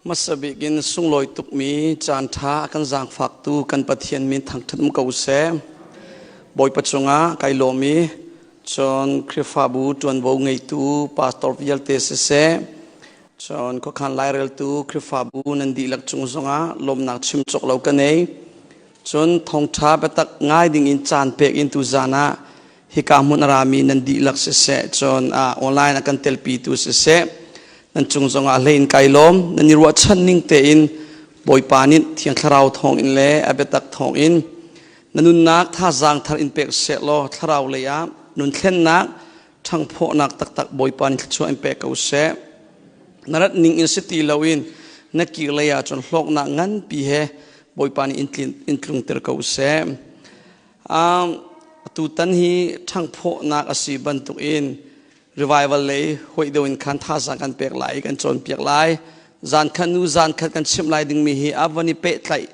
Hmasa bik in sunglawi tukmi caan ṭha a kan zaangfaktu kan Pathian min thangṭhat um ko seh. Bawipa cungah kai lawm i cun Khrihfabu ṭuanvo ngeitu pastor vialte siseh, cun khuakhan laireltu Khrihfabu nan dihlak cung zongah lawmnak chim cawk lo ka nei. Cun thawngṭha biatak ngai dingin caan pek in tuzaan ah hika hmun a rami nan dihlak siseh, cun online a kan telpitu siseh, nan cung zongah hlei in kai lawm. Nan i ruahchan ning tein Bawipa nih Thiang Thlarau thawngin le a biatak thawngin na nunnak thazaang thar in pek seh law thlarau lei ah nun thlennak ṭhangphawhnak taktak Bawipa nih thluachuah in pek ko seh. Na rat ning in si ti loin na kir lei ah cun hlawknak nganpi he Bawipa nih in tlungter ko seh. Atutan hi ṭhangphawhnak a si bantukin revival lei hoih deuh in khan thazaang kan pek lai i kan cawnpiak lai. Zan khat nu zan khat kan chimh lai dingmi hi a van i pehtlaih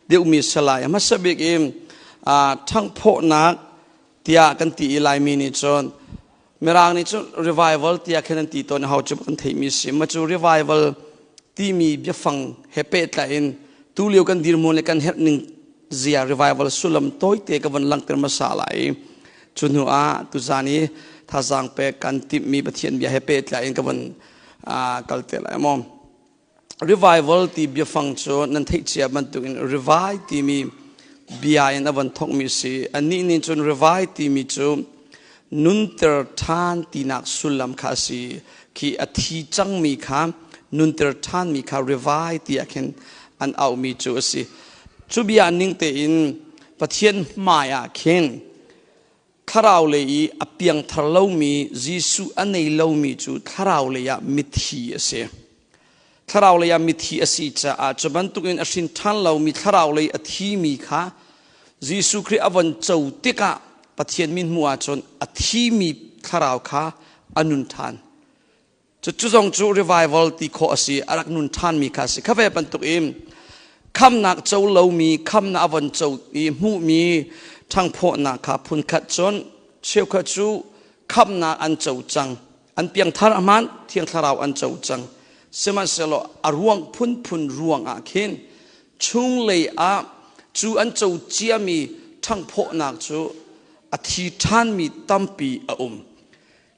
deuhmi si lai. A hmasa bik in ṭhangphawhnak tiah kan ti i Laimi nih cun Mirang nih cun revival tiah khin an ti tawn i ho cu kan theihmi si. Ma cu revival timi biafang he pehtlaih in tulio kan dirhmun le kan herh ning zia revival sullam tawite ka von langhter hmasa lai. Cu hnu ah tuzan i thazaang pek kan timhmi Pathian bia he pehtlaih in ka von kal te lai maw. Revival ti biafang cu nan theih cia bantukin revive timi bia in a von thawkmi si. Anih nih cun revive timi cu nunter ṭhan tinak sullam kha a si. Khi a thi cangmi kha nunter ṭhanmi kha revive tiah khin an auhmi cu a si. Cu bia ning tein Pathian hmai ah khin thlarau lei i a piangthar lomi Jesuh a nei lomi cu thlarau lei ah mithi a si. Thlarau lei ah mithi a si caah cu bantukin a hrin ṭhan lomi thlarau lei a thimi kha Jesuh Khrih a von co tikah Pathian min hmuh ahcun a thimi thlarau kha a nun ṭhan. Cucu zong cu revival ti khawh a si, a rak nun ṭhanmi kha a si. Kha ve bantuk in khamnak co lomi, khamnak a von co i hmuhmi ṭhangphawhnak kha phunkhat cun cheukhat cu khamnak an co cang. An piangthar a hmaan, Thiang Thlarau an co cang. Sihmanhsehlaw a ruang phunphun ruang ah khin chunglei ah cu an co ciami ṭhangphawhnak cu a thi ṭhanmi tampi a um.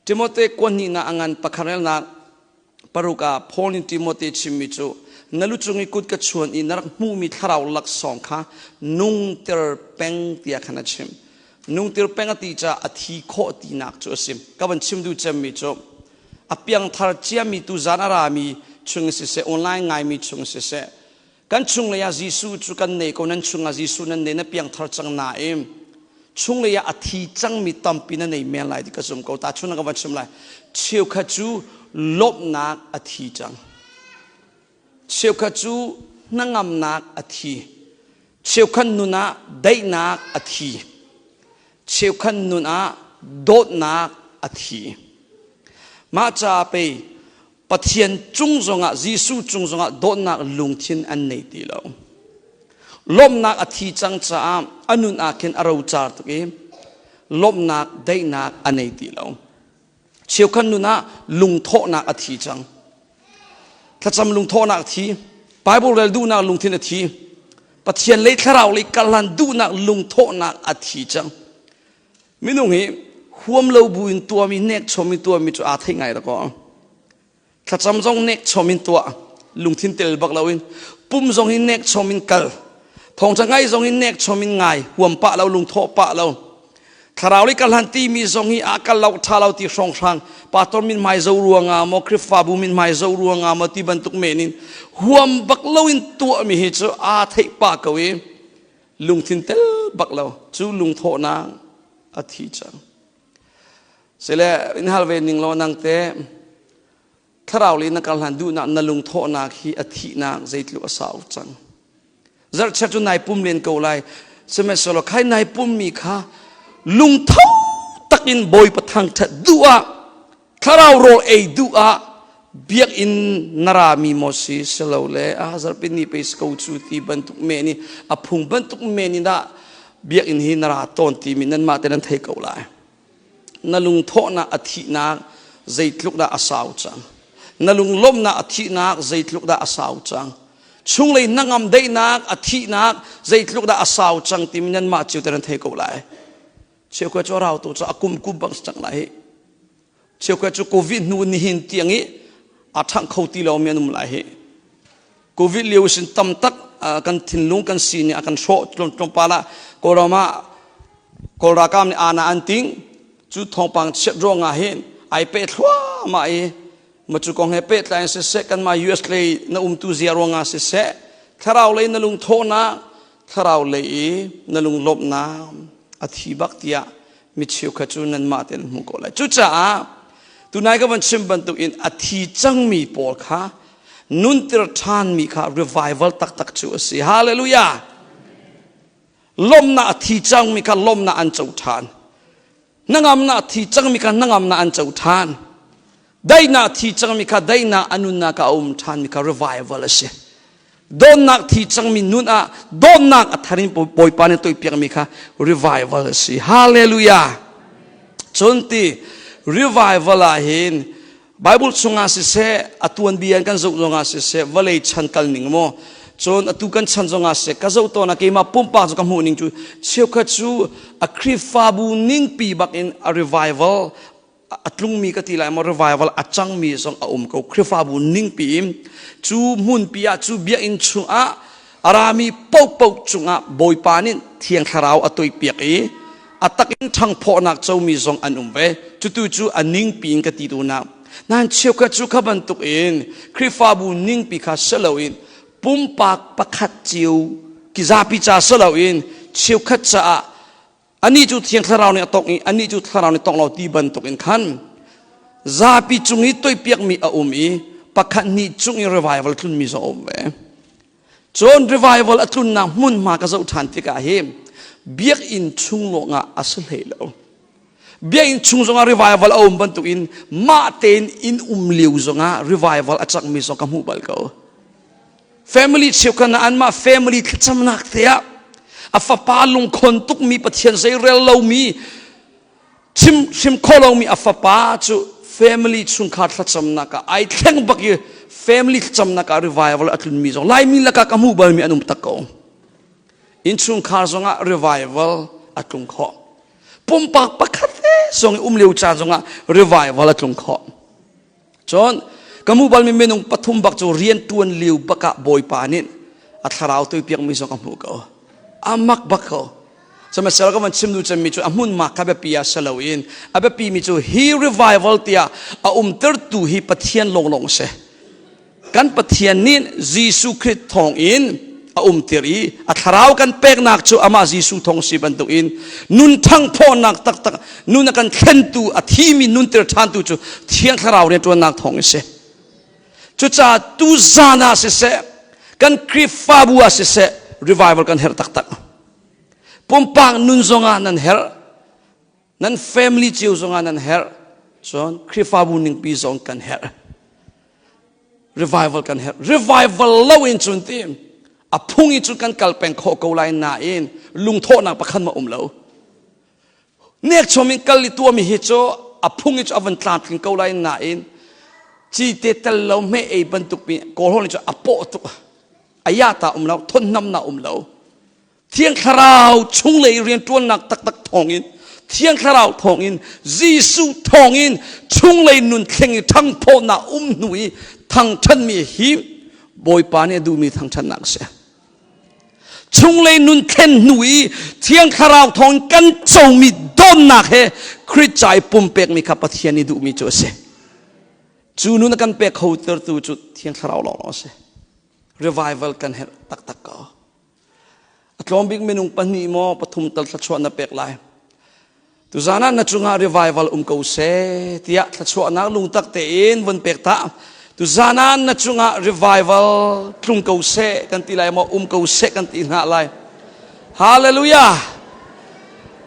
Timote kuanhnihnak a ngan pakharelnak paruk ah Paul nih Timote chimmi cu na lu cung i kut ka chuan i na rak hmuhmi thlarau laksawng kha nungter peng tiah khan a chim. Nungter peng a ti caah a thi khawh tinak cu a si. Ka van chim duh cemmi cu a piangthar ciami tuzan a rami chung siseh, online ngaimi chung siseh, kan chunglei ah Jesuh cu kan nei ko nan chungah Jesuh nan nei na piangthar cang nain chunglei ah a thi cangmi tampi na nei men lai ti ka zum ko ta chun ka van chim lai cheukhat cu lawmhnak a thi cang cheukhat cu hnangamnak a thi cheukhat nun ah daihnak a thi cheukhat nun ah dawtnak a thi mah ca pei Pathian cung zongah Jesuh cung zongah dawtnak lungthin an nei ti lo. Lawmhnak a thi cang caah a nun ah khin a rocar tuk i lawmhnak daihnak a nei ti lo. Cheukhat nun ah lungthawhnak a thi cang. Thlacam lungthawhnak a thi. Bible rel duhnak lungthin a thi. Pathian lei thlarau lei karhlan duhnak lungthawhnak a thi cang. Minung hi huam lo bu in tuahmi nek chom in tuahmi cu aa theih ngai dakaw. Thlacam zong nek chom in tuah, lungthin tel bak loin pum zong in nek chom in kal, thawngtha ngai zong in nek chom in ngai, huam pah lo, lungthawh pah lo. Thlarau lei karhlan timi zong hi a kal lo tha lo ti hrawnghrang pastor min hmai zo ruangah maw Khrihfabu min hmai zo ruangah maw ti bantuk men in huam bak loin tuahmi hi cu aa theih pah ko i lungthin tel bak lo cu lungthawhnak a thi cang sile in hal ve ning law nang te thlarau le na kal hlan duhnak na lungthawhnak hi a thihnak zeitluk a sau cang zarhchiat cu nai pum len ko lai sihmanhsehlaw khai nai pum mi kha lungtho takin bawipa thangthat duh ah Thlarau rawl ei duh ah biakinn na rami maw si silole a zarhpi ni pei si ko cu ti bantuk men i a phung bantuk men in dah biakinn hi na ra tawn timi nanmah te nan thei ko lai. Na lungthawhnak a thihnak zeitluk dah a sau cang. Na lunglawmhnak a thihnak zeitluk dah a sau cang. Chunglei hnangam daihnak a thihnak zeitluk dah a sau cang timi nanmah cio te nan thei ko lai. Cheukhat cu a rau tu cu a kum kum bang si cang lai hi. Cheukhat cu Covid hnu nihin tiang i a ṭhangh kho ti lomi an um lai hi. Covid lio sin tam tak kan thinlung kan sining a kan hrawh tlawmpal ah Kawlram ah Kawl ralkap nih ana an ting cu thawngpang chiat ruangah hin ai peh thluahmah i ma cu kong he pehtlai in siseh kanmah US lei na umtu zia ruangah siseh thlarau lei na lungthawhnak thlarau lei i na lunglawmhnak a thi bak tiah mi cheukhat cu nanmah tein hmu ko lai. Cucaah tunai ka van chim bantukin a thi cangmi pawl kha nuntir ṭhanmi kha revival taktak cu a si. Hallelujah! Lawmhnak a thi cangmi kha lawmhnak an co ṭhan. Hnangamnak a thi cangmi kha hnangamnak an co ṭhan. Daihnak a thi cangmi kha daihnak a nunnak ah a um ṭhanmi kha revival a si. Dawtnak thi cangmi nun ah dawtnak a thar in Bawipa nih toipiakmi kha revival a si. Hallelujah! Cun ti revival ah hin Bible chungah siseh a tuanbia in kan zoh zongah siseh vawlei chan kal ning maw cun atu kan chan zongah siseh ka zoh tawn ah keimah pumpak cu ka hmuh ning cu cheukhat cu a Khrihfabu ningpi bak in a revival a tlungmi ka ti lai maw revival a cangmi zong a um ko. Khrihfabu ningpi in cu hmunpi ah cu biakinn chungah a rami paohpaoh cungah Bawipa nih Thiang Thlarau a toipiak i a takin ṭhangphawhnak comi zong an um ve. Cutu cu a ningpi in ka ti duhnak. Nain cheukhat cu kha bantuk in Khrihfabu ningpi kha si loin pumpak pakhat cio ki zapi ca si loin cheukhat caah anih cu Thiang Thlarau nih a tongh i anih cu Thlarau nih tongh lo ti bantukin khan zapi cung i toipiakmi a um i pakhat hnih cung i revival tlunmi zong a um ve. Cun revival a tlunnak hmunhma ka zoh ṭhan tikah hi biakinn chung lawngah a si hlei lo. Biakinn chung zongah revival a um bantukin mah tein inn um lio zongah revival a cangmi zong ka hmuh bal ko. Family cheukhat na anmah family thlacamnak te ah a fapa lungkhon tukmi Pathian zeirel lomi chim hrim kho lomi a fapa cu family chungkhar thlacamnak ah ai thleng bak i family thlacamnak ah revival a tlunmi zong Laimi lakah ka hmuh balmi an um tak ko. Innchungkhar zongah revival a tlung khawh. Pumpak pakhat te zong i um lio caan zongah revival a tlung khawh. Cun ka hmuh balmi minung pathum bak cu rian ṭuan lio bak ah Bawipa nih a thlarau tuipiakmi zong ka hmuh ko. A mak bak ko. Sihmanhsehlaw ka van chim duh cemmi cu a hmunhma kha biapi ah si loin a biapimi cu hi revival tiah a umtertu hi Pathian lawnglawng a si. Kan Pathian nih Jesuh Khrih thawngin a umtir i a thlarau kan peknak cu amah Jesuh thawng si bantukin nun ṭhangphawhnak taktak nun a kan thlentu a thimi nunter ṭhantu cu Thiang Thlarau rianṭuannak thawng a si. Cucaah tu zan ah siseh kan Khrihfabu ah siseh revival kan herh taktak. Pumpak nun zongah nan herh nan family cio zongah nan herh cun Khrihfabu ningpi zong kan herh revival kan herh revival lo in cun ti a phung i cun kan kal peng khawh ko lai nain lungthawhnak pakhat ma um lo nek chom in kal i tuami hi cu a phung i cu a van tlamtling ko lai nain cite tel lo hme ei bantuk mi kawl hol cu a pawh tuk a ya ta um lo thon nam na um lo Thiang Thlarau chunglei rianṭuannak taktak thawngin Thiang Thlarau thawngin Jesuh thawngin chunglei nun thleng i ṭhangphawhnak um hnu i thangṭhatmi hi Bawipa nih a duhmi thangṭhatnak a si. Chunglei nun thlen hnu i Thiang Thlarau thawngin kan comi dawtnak he Khrih ca i pumpekmi kha Pathian nih duhmi cu a si. Cu nun a kan pek kho tertu cu Thiang Thlarau lawnglawng a si. Revival kan herh taktak ko. A tlawm bik minung pahnih maw pathum tal thluachuah na pek lai. Tuzan ah na cungah revival um ko seh tiah thluachuahnak lungtak tein vun pek ta. Tuzan ah na cungah revival tlung ko seh kan ti lai maw um ko seh kan ti hna lai. Hallelujah.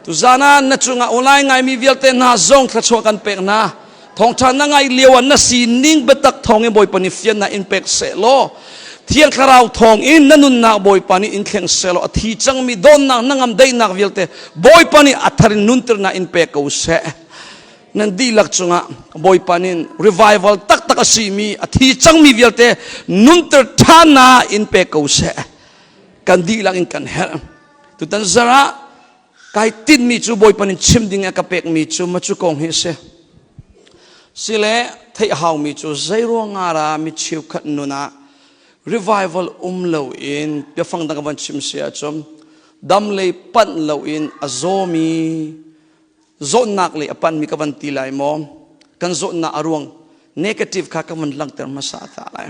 Tuzan ah na cungah online ngaimi vialte hna zong thluachuah kan pek hna. Thawngṭha na ngaih lio ah na sining biatak thawngin Bawipa nih fiannak in pek seh law Thiang Thlarau thawngin na nunnak Bawipa nih in thleng seh law a thi cangmi dawnnak hnangam daihnak vialte Bawipa nih a thar in nunternak in pek ko seh. Nan dihlak cungah Bawipa nih revival taktak. taktak a simi a thi cangmi vialte nunter ṭhannak in pe ko seh. Kan dihlak in kan herh. Tutan zarah kai tinhmi cu Bawipa nih chim ding a ka pekmi cu macu kong hi a si. Sile theih haumi cu zeiruangah dah mi cheukhat nun ah revival um loin biafang dang ka van chim si ahcun dam lei panh loin a zawmi zawtnak lei a panhmi ka van ti lai maw kan zawtnak a ruang negative kha ka van langhter hmasa ta lai.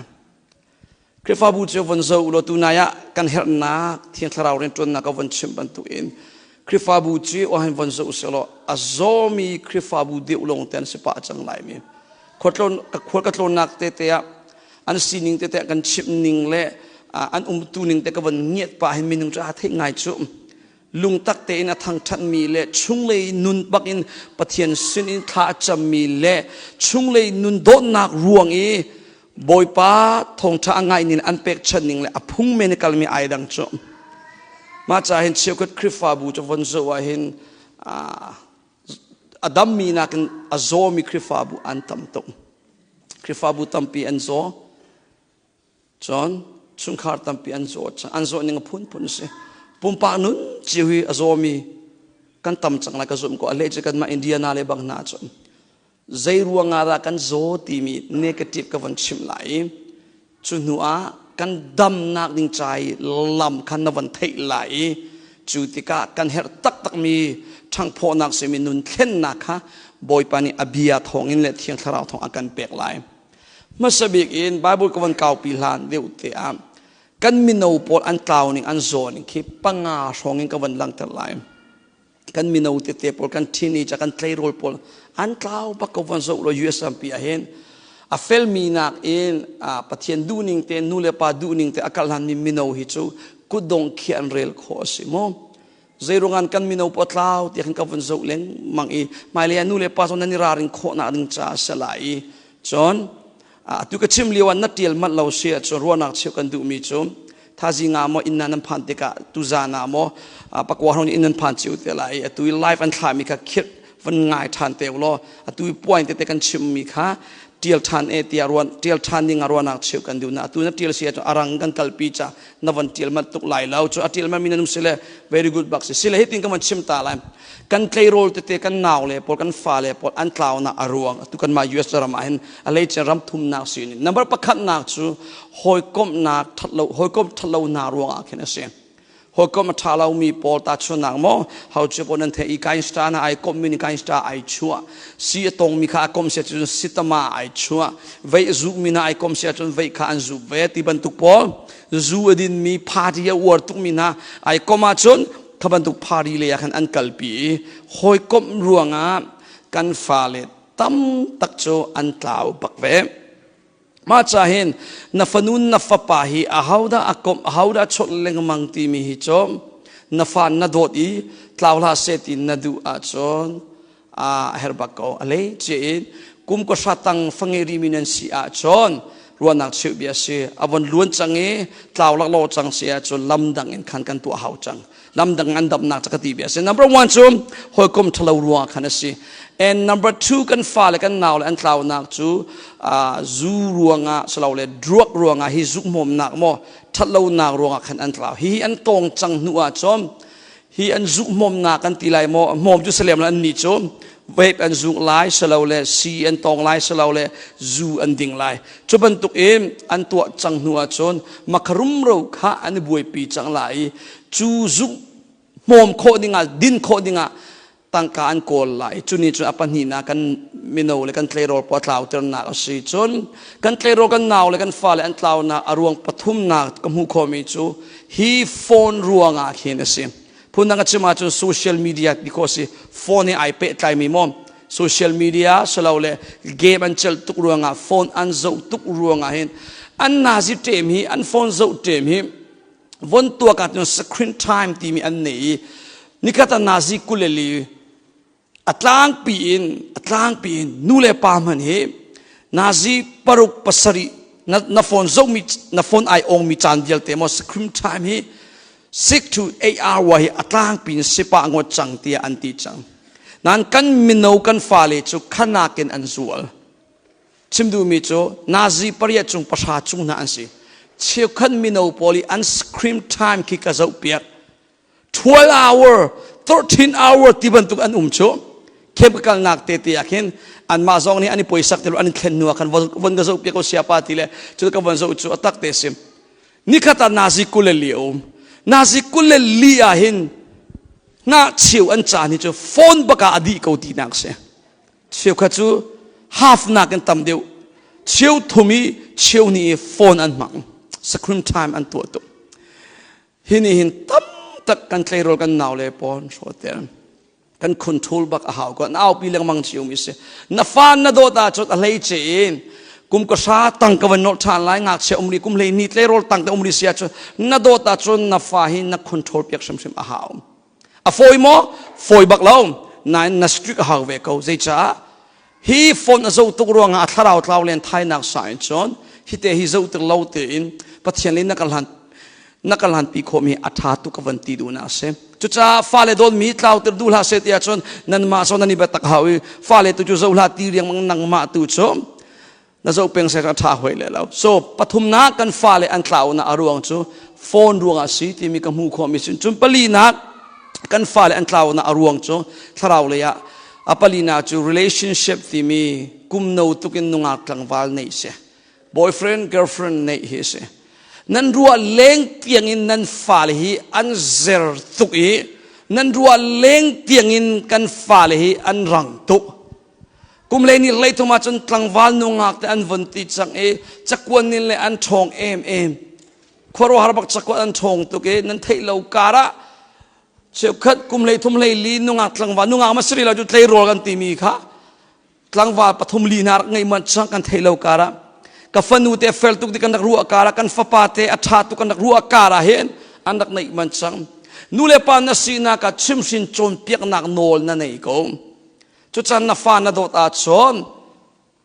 Khrihfabu cu von zoh ulaw tunai ah kan herhnak Thiang Thlarau rianṭuannak ka von chimh bantukin Khrihfabu cu ohan von zoh usih a zawmi Khrihfabu deuh lawng te an si pah cang lai mi. Khual ka tlawnnak tete ah an sining tete kan chimh ning le an umtu ning te ka von ngiat pah hin minung cu aa theih ngai cu. Lungtak tein a thangṭhatmi le chunglei nun bakin Pathian sinin thla a cammi le chunglei nun dawtnak ruang i Bawipa thawngṭha a ngaih ning an pekchanh ning le a phung men i kalmi ai dang cu. Mah ca hin cheukhat Khrihfabu cu von zoh ah hin a dammi nakin a zawmi Khrihfabu an tam tuk. Khrihfabu tampi an zaw. Cun chungkhar tampi an zaw. An zawh ning a phunphun a si. Pumpak nun cio hi a zawmi kan tam cang lai ka zumh ko. A leh cu kanmah Indiana le bang hna cun zei ruangah dah kan zaw timi negative ka von chimh lai i cu hnu ah kan damnak ding ca i lam kha na von theih lai i cu tikah kan herh taktakmi ṭhanghphawhnak simi nun thlennak kha Bawipa nih a bia thawngin le Thiang Thlarau thawng a kan pek lai. Hmasa bik in Bible ka von kaupi hlan deuh te ah kan mino pawl an tlau ning an zaw ning khi panga hrawng in ka von langhter lai. Kan mino tete pawl kan teenager kan tleirawl pawl an tlau bak ko von zoh law US rampi ah hin a felmi nak in Pathian duhning te nu le pa duhning te a kal hlanmi mino hi cu kutdong khi an rel khawh a si mu zeiruangan kan mino pawl tlau tiah khin ka von zoh lengmang i hmailei ah nu le pa zong nan i ralrin khawh nak ding caah a si lai i cun atu ka chim lio ah na tial manh lo si ahcun ruahnak cheuh kan duhmi cu thazi nga maw inn nan phan tikah tuzan ah maw pakua hron inn nan phan cio te lai atu i live an thlahmi kha khirh van ngai ṭhan te law atu i point tete kan chimmi kha tial ṭhan e tiah ruan tial ṭhan ding ah ruahnak cheuh kan duh na atu na tial si ahcun arang kan kalpi ca na van tial mat tuk lai lo cu a tial mi na nung sile very good bak si sile hitin kan van chim ta lai kan tleirawl tete kan nau le pawl kan fa le pawl an tlaunak a ruang atu kan mah US ram ah hin a leicia ram thumnak si ni number pakhatnak cu hawikomhnak thatlo hawikom thatlonak ruangah khin a si hawikom a tha lomi pawl ta chunak maw hau chu pawl nan the i kain star na ai kom mi ni kain star ai chuah si a tong mi kha a kom sia cun sitama ai chuah vei zu mi na ai kom sia cun vei kha an zu ve ti bantuk pawl zu a din mi party a uar tuk mi hna ai kom ahcun kha bantuk party lei ah khan an kalpi i hawikomh ruangah kan fale tam tak cu an tlau bak ve. Mah ca hin na fanu na fapa hi ahodah a komh ahodah a chawnh lengmang timi hi cu na fa na dawt i tlau hlah seh ti na duh ahcun a herh bak ko. A lei cia in kum ka hra tang fangei rimi nan si ahcun ruahnak cheuh bia si. A von luan cang i tlau laklaw cang si ahcun lam dang in khan kan tuah hau cang. Lam dang an damnak ca ka ti bia si. Number one cu hawikom ṭhalo ruangah khan a si. And number two kan fale kan nau le an tlaunak cu zu ruangah silole drug ruangah hi zukhmawmnak maw ṭhatlonak ruangah khan an tlau. Hi an tawng cang hnu ahcun hi an zuk hmawmnak kan ti lai maw hmawm cu salem an nih cu vape an zuk lai silo le si an tawng lai silo le zu an ding lai cu bantuk in an tuah cang hnu ahcun makharum ro kha an i buaipi cang lai i cu zuk hmawm khawh dingah din khawh dingah tangka an kawl lai cu nih cun a pahnihnak kan mino le kan tleirawl pawl tlauternak a si cun kan tleirawl kan nau le kan fale an tlaunak a ruang pathumnak ka hmuh khawhmi cu hi phone ruangah khin a si phundang a chim ahcun social media ti khawh si phone he ai pehtlaimi maw social media silole game an celh tuk ruangah phone an zoh tuk ruangah hin an nazi ṭem hi an phone zoh ṭem hi von tuak ahcun screen time timi an nei i nikhat ah nazi 24 a tlangpi in a tlangpi in nu le pa hmanh hi nazi 6 7 na, na phone zohmi na phone ai ongmi caan vialte maw screen time hi 6 to 8 hour hi a tlangpi in sipa ngawt cang tiah an ti cang nan kan mino kan fale cu khanakin an zual. Chim duhmi cu nazi pariat cung pahra cung hna an si. Cheukhat mino pawl i an screen time khi ka zoh piak. 12 hour, 13 hour ti bantuk an um cu. Camp ka kalnak te te ah khin anmah zong nih an i poisak ti lo an i thlen hnu ah khan von ka zoh piak ko siapa ti le cu ka von zoh cu a tak te sim. Nikhat ah nazi 24 a um. Nazi 24 ah hin ngakcheu an caan hi cu phone bak ah a dih ko tinak si. Cheukhat cu half nak in tam deuh. Cheu thum i cheu ni i phone an hmang. Screen time an tuah tuk. Hi nih hin tam tak kan tleirawl kan nau le pawn hrawter. Kan control bak a hau ko. Na aupi lengmang cio mi si. Na fa na dawt ahcun a hlei ce in kum ka hra tang ka van nolh ṭhan lai ngakchia um ri kum hlei ni tleirawl tang te um ri si ahcun na dawt ahcun na fa hi na control piak hrimhrim a hau. A fawi maw? Fawi bak lo. Nain na strict a hau ve ko. Zeicah? Hi phone a zoh tuk ruangah a thlarau tlau len thainak sa in cun hi te hi zoh tik lo tein Pathian le na ka hlan na ka hlanpi khawhmi a ṭha tuk ka van ti duhnak a si. Cucaah fale dawtmi tlauter duh hlah seh tiah cun nanmah zawn nan i biatak hau i fale tu cu zoh hlah ti riangmang nangmah tu cu na zoh peng seh a ṭha hoi le lo. So pathumnak kan fale an tlaunak a ruang cu phone ruangah si timi ka hmuh khawhmi si. Cun palinak kan fale an tlaunak a ruang cu thlarau lei ah a palinak cu relationship timi kum no tukin nungak tlangval neih si. Boyfriend girlfriend neih hi si. Nan ruah leng tiangin nan fale hi an zer tuk i nan ruah leng tiangin kan fale hi an rang tuk. Kum le ni 33 ah cun tlangval nungak te an vun ti cang i cakuan nin le an ṭhawng em em. Khuaruahhar bak cakuan an ṭhawng tuk i nan theih lo kar ah cheukhat kum 33 24 nungak tlangval nungak ma siri lo cu tleirawl kan timi kha tlangval pathum li hna rak ngeih manh cang kan theih lo kar ah ka fanu te fel tuk ti kan rak ruah kar ah kan fapa te a ṭha tuk kan rak ruah kar ah hin an rak neih manh cang. Nu le pa na sinak ah chimhrin cawnpiaknak nawl na nei ko. Cucan na fa na dawt ahcun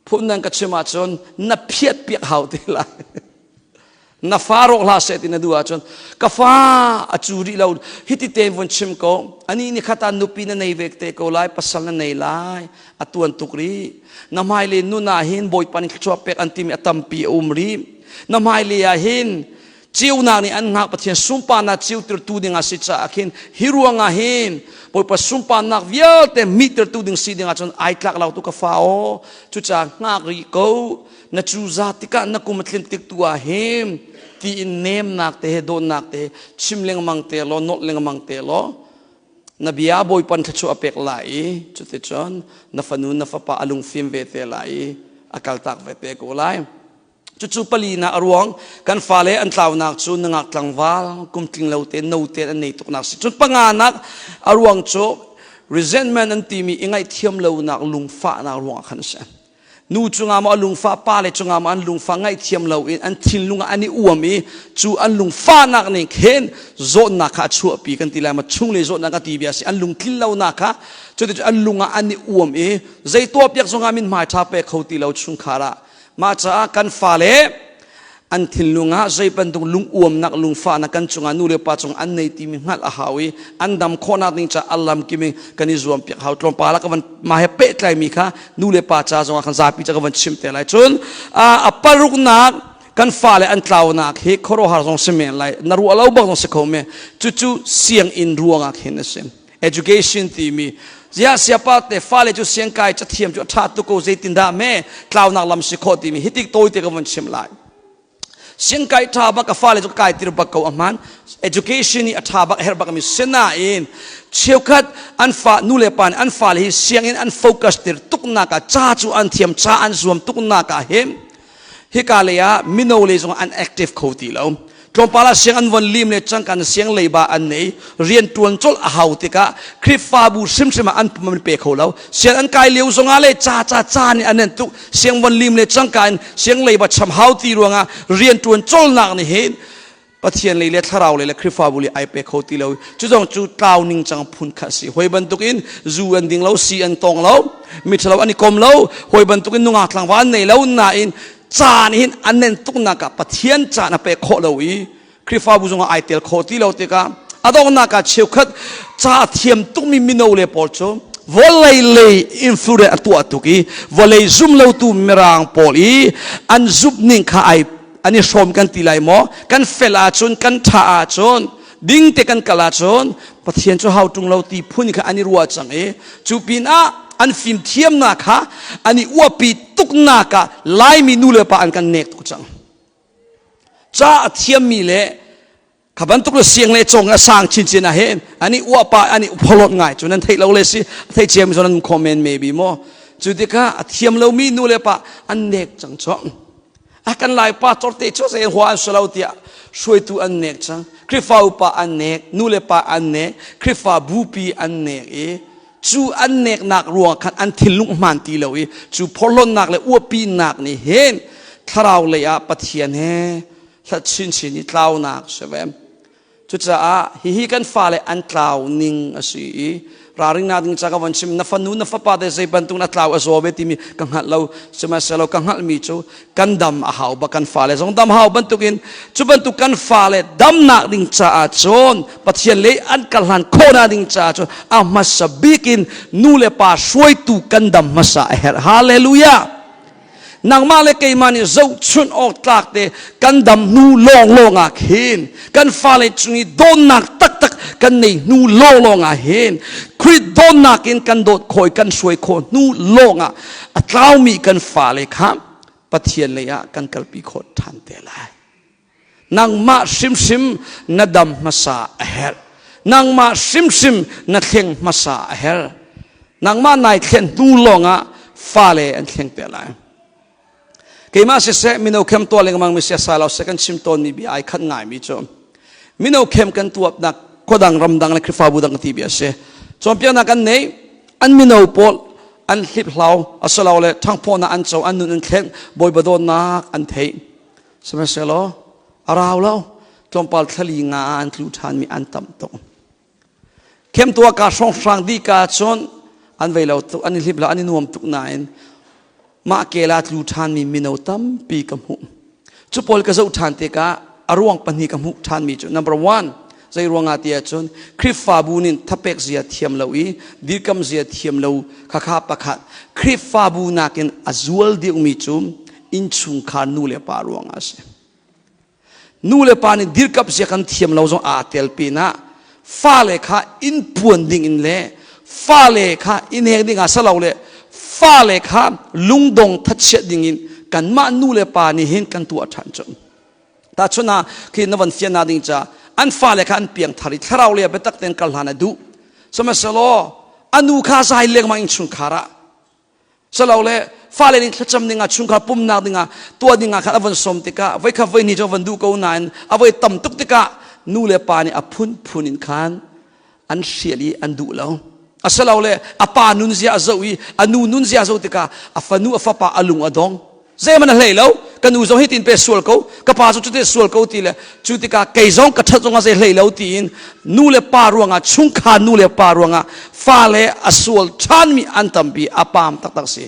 phun nan ka chim ahcun na phiat piak hau te lai. na fa rawk hlah seh ti na duh ahcun ka fa a cu rih lo hiti tein vun chim ko ani ni khat ah nupi na nei ve te ko lai pasal na nei lai a tuan tuk rih na hmailei nun ah hin bawipa nih thluachuah pek an timi a tampi a um rih na hmailei ah hin ceunak nih an hngak Pathian sunparnak ceutertu ding ah si caah khin hi ruangah hin Bawipa sunparnak vialte mihtertu ding si ding ahcun ai tlak lo tu ka fa aw cucaah hngak rih ko na cuza tikah na kum a tlin tik tu ah hin tiin nemnak te he dawtnak te chim lengmang te law nolh lengmang te law na bia Bawipa thluachuah a pek lai i cuticun na fanu na fapa a lungfim ve te lai i a kaltak ve te ko lai. Cucu palinak a ruang kan fale an tlaunak cu nungak tlangval kum tling lo te no te an nei tuknak si. Cun panganak a ruang cu resentment an timi i ngaihthiam lonak lungfahnak ruangah khan a si. Nu cungah maw a lungfah pa le cungah maw an lungfah ngaihthiam lo in an thinlung ah an i uam i cu an lungfahnak ning khin zawtnak kha a chuahpi kan ti lai ma chung le zawtnak ka ti bia si an lungtlin lonak kha cuti an lung ah an i uam i zei tuah piak zongah min hmai ṭha pe kho ti lo chungkhar ah Mah caah kan fale an thinlung ah zei bantuk lunguamnak lungfahnak kan cungah nu le pa cung an nei timi hngalh a hau i an dam khawhnak ding caah a lam kim in kan i zuam piak hau tlawmpal ah ka van mah he pehtlaimi kha nu le pa ca zongah kan zapi ca ka van chim te lai cun a paruknak kan fale an tlaunak hi khuaruahhar zong si men lai na ruah lo bak zong si kho men cucu sianginn ruangah khin a si education timi ziah siapa te fale cu siangkai cathiam cu a ṭha tuk ko zeitindah me tlaunak lam si khawh timi hitik tawi te ka von chim lai siangkai ṭha bak ka fale cu kai tir bak ko a hman education i a ṭha bak herh bak mi sinain cheukhat an fa nu le pa nih an fale hi sianginn an focus tir tuknak ah ca cu an thiam ca an zuam tuknak ah hin hika lei ah mino lei zong an active kho ti lo tlawmpal ah siang an von lim le cangkan siang leiba an nei rian tuan colh a hau tikah Khrihfabu hrimhrim ah an pum an pe kho lo siang an kai lio zongah le ca ca ca nih an en tuk siang von lim le cangka in siang leiba cham hau ti ruangah rian tuan colnak nih hin Pathian lei le thlarau lei le Khrihfabu lei ai pe kho ti lo. Cu zong cu tlau ningcang phun kha a si. Hawi bantukin zu an ding lo, si an tong lo, miṭhalo an i kom lo, hawi bantukin nungak tlangval an nei lo nain caan hin an nen tuknak ah Pathian caan a pek khawh lo i Khrihfabu zongah ai tel kho ti lo tikah a donghnak ah cheukhat ca thiam tukmi mino le pawl cu Vawlei lei influence a tuah tuk i vawlei zum lotu mirang pawl i an zumh ning kha ai an i hrawm kan ti lai maw? Kan fel ahcun, kan ṭha ahcun, ding te kan kal ahcun Pathian cu hau ṭung lo ti phun kha an i ruah cang i cu pinah an fimthiamnak kha an i uapi tuknak ah Laimi nu le pa an kan nek tuk cang. Ca a thiammi le kha bantuk le siang le cong a sang chinchin ah hin an i uahpa an i pholot ngai cu nan theih lo le si thei ciam zon an comment maybe maw. Cu tikah a thiam lomi nu le pa an nek cang chong a kan lai pa chorte chu se hua an salo tiah hruaitu an nek cang, Khrifa upa an nek, nu le pa an nek, Khrifa bupi an nek i cu an neknak ruang khan an thinlung hmaan ti lo i cu phorhlonnak le uapinak nih hin thlarau lei ah Pathian he hlat chinchin i tlaunak si ve. Cucaah hihi kan fale an tlau ning a si i ralring nak ding ca ka von chim. Na fanu, na fapa te zei bantuk na tlau a zaw ve timi ka hngalh lo, sihmanhsehlaw ka hngalhmi cu kan dam a hau ba, kan fale zong dam hau bantukin cu bantuk kan fale damnak ding caah cun, Pathian lei an kal hlan khawhnak ding caah cun a hmasa bik in nu le pa hruaitu kan dam hmasa a herh. Hallelujah! Nangmah le keimah nih zohchunh awk tlak te kan dam hnu lawnglawng ah khin, kan fale cung i dawtnak taktak kan nei hnu lawnglawng ah hin, Khrih dawtnak in kan dawt khawh i kan hruai khawh hnu lawng ah a tlaumi kan fale kha Pathian lei ah kan kalpi khawh ṭhan te lai. Nangmah hrimhrim na dam hmasa a herh. Nangmah hrimhrim na thleng hmasa a herh. Nangmah nai thlen hnu lawngah fale an thleng te lai. Keimah siseh, mino khem tuah lengmang mi siasa lo se kan chim tawnmi bia ai khat ngaimi cu mino khem kan tuapnak khuadang ramdang le Khrihfabu dang ti bia si. Cawnpiaknak kan nei, an mino pawl an hliphlau asilo le ṭhangphawhnak an co, an nun an thlen, Bawipa dawtnak an theih. Sihmanhsehlaw a rau lo, tlawmpal thlali nga ah an tlu ṭhanmi an tam tuk. Khemtua ka hrawnghrang dih ka cun an vei lo tuk, an i hlip lo, an i nuam tuk nain mah kela tlu ṭhanmi mino tampi ka hmuh. Cu pawl ka zoh ṭhan tikah a ruang pahnih ka hmuh ṭhanmi cu, number one, zei ruangah ti ahcun Khrihfabu nih thapek zia thiam lo i dirkam zia thiam lo khakha pakhat. Khrihfabu nakin a zual deuhmi cu innchungkhar nu le pa ruangah a si. Nu le pa nih dirkap zia kan thiam lo zong aa tel pinah fale kha inn puan ding in le fale kha inn hek ding ah salo le fale kha lungdong thachiat ding in kanmah nu le pa nih hin kan tuah ṭhan cu. Tahchun ah khi na van fian na ding ca an fale kha an piang thar i thlarau le biatak tein kal hlan a duh. Sihmanhsehlaw a nu kha zai lengmang innchungkhar ah le fale nih thlacam dingah, chungkhar pumnak dingah, tuah dingah khan a von sawm tikah voi khat voi hnih cu a von duh ko nain a voi tam tuk tikah nu le pa nih a phunphun in khan an hrial i an duh lo. Asilole a pa nunzia a zoh i a nu nunzia a zoh tikah a fanu, a fapa a lung a dong, zeihmanh a hlei lo, ka nu zong hi tin pe sual ko, ka pa cu cuti sual ko ti le cu tikah kei zong ka ṭhat zong a zei hlei lo tiin nu le pa ruangah, chungkhar nu le pa ruangah fale a sual ṭhanmi an tampi. A paam taktak si.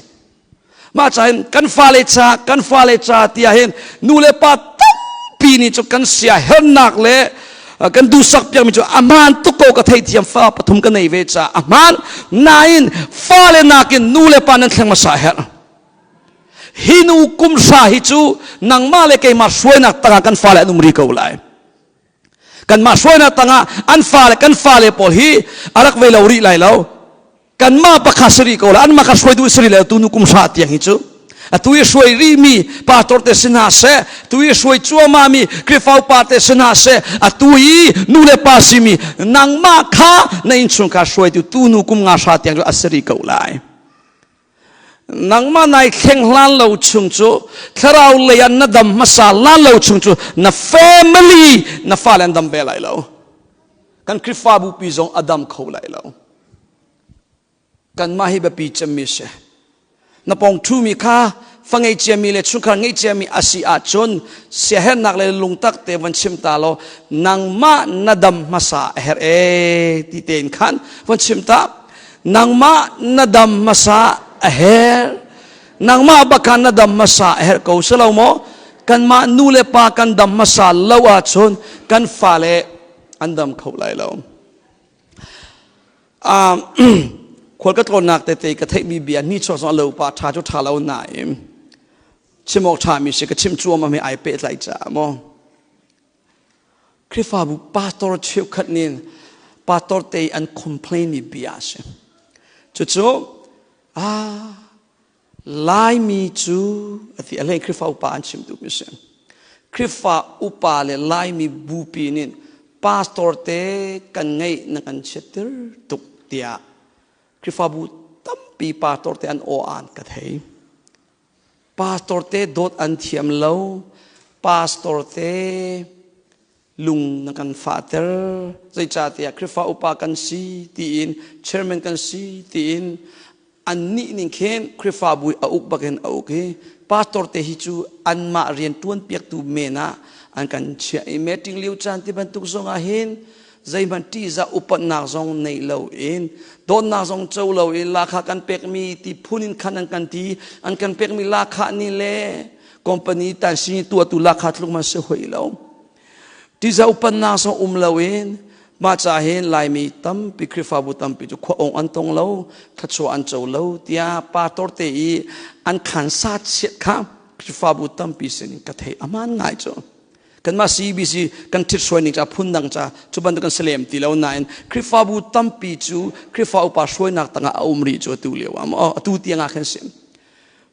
Mah ca hin kan fale ca, kan fale ca tiah hin nu le pa tampi nih cu kan sia hernak le kan duhsak piakmi cu a hmaan tuk ko. Ka theithiam, fa pathum ka nei ve ca a hmaan nain fale nakin nu le pa nan thleng hmasa herh. Hi nu kum hra hi cu nangmah le keimah hruainak tangah kan fale an um ri ko lai. Kanmah hruainak tangah an fale, kan fale pawl hi a rak vei lo rih lai lo. Kanmah pakha si rih ko la, anmah kha hruai duh si rih lo. Tu nu kum hra tiang hi cu atu i hruai rihmi pastor te si hna seh, tu i hruai cuahmah mi Khrihfa upa te si hna seh, atu i nu le pa simi nangmah kha na innchungkhar hruaitu tu nu kum nga hra tiang cu a si rih ko lai. Nangmah nai thleng hlan lo chung cu, thlarau lei ah na dam hmasa lan lo chung cu na family, na fale an dam ve lai lo, kan Khrihfabu pi zong a dam kho lai lo. Kanmah hi biapi cemmi si. Na pong ṭhumi kha fa ngei ciami le chungkhar ngei ciami a si ahcun siaherhnak le lungtak te van chim ta law, nangmah na dam hmasa a herh e ti tein khan van chim ta. Nangmah na dam hmasa a herh. Nangmah bak na dam hmasa a herh ko si lo maw? Kanmah nu le pa kan dam hmasa lo ahcun kan fale an dam kho lai lo. Khual ka tlawnnak tete ka theihmi bia ni chuak zong a lo pa ṭha cu ṭha lo nain chim awk ṭhami si ka chim cuam mi ai pehtlaih caah maw Khrihfabu pastor cheukhat nih pastor te an complain mi bia a si. Cucu ah Laimi cu a ti a hlei Khrihfa upa an chim duhmi si. Khrihfa upa le Laimi bupi nih pastor te kan ngeih na kan chiatter tuk tiah Khrihfabu tampi pastor te an aw aan ka thei. Pastor te dawt an thiam lo. Pastor te lung na kan fahter. Zeicahtiah Khrihfa upa kan si tiin chairman kan si tiin annih ning khin Khrihfabu a uk bakin a uk i pastor te hi cu anmah rian ṭuan piaktu men ah an kan chiah i meeting lio caan ti bantuk zong ah hin zeihmanh ṭihzah upatnak zong nei loin dawtnak zong co loin lahkhah kan pekmi ti phun in khan an kan ti an kan pekmi lahkhah nih le company tansi tuahtu lahkhah tluk man si hoi lo ṭihzah upatnak zong um loin mah ca hin Laimi tampi Khrihfabu tampi cu khua ong an tong lo thluachuah an co lo tiah pastor te i an khan sa chiat kha Khrihfabu tampi sin ka thei aman ngai cu kanmah CBC kan ṭhit ning ca phundang ca cu bantuk kan si lem ti lo nain Khrihfabu tampi cu Khrihfa upa hruainak tangah a um rih cu atu lio ah maw atu tiang ah khan si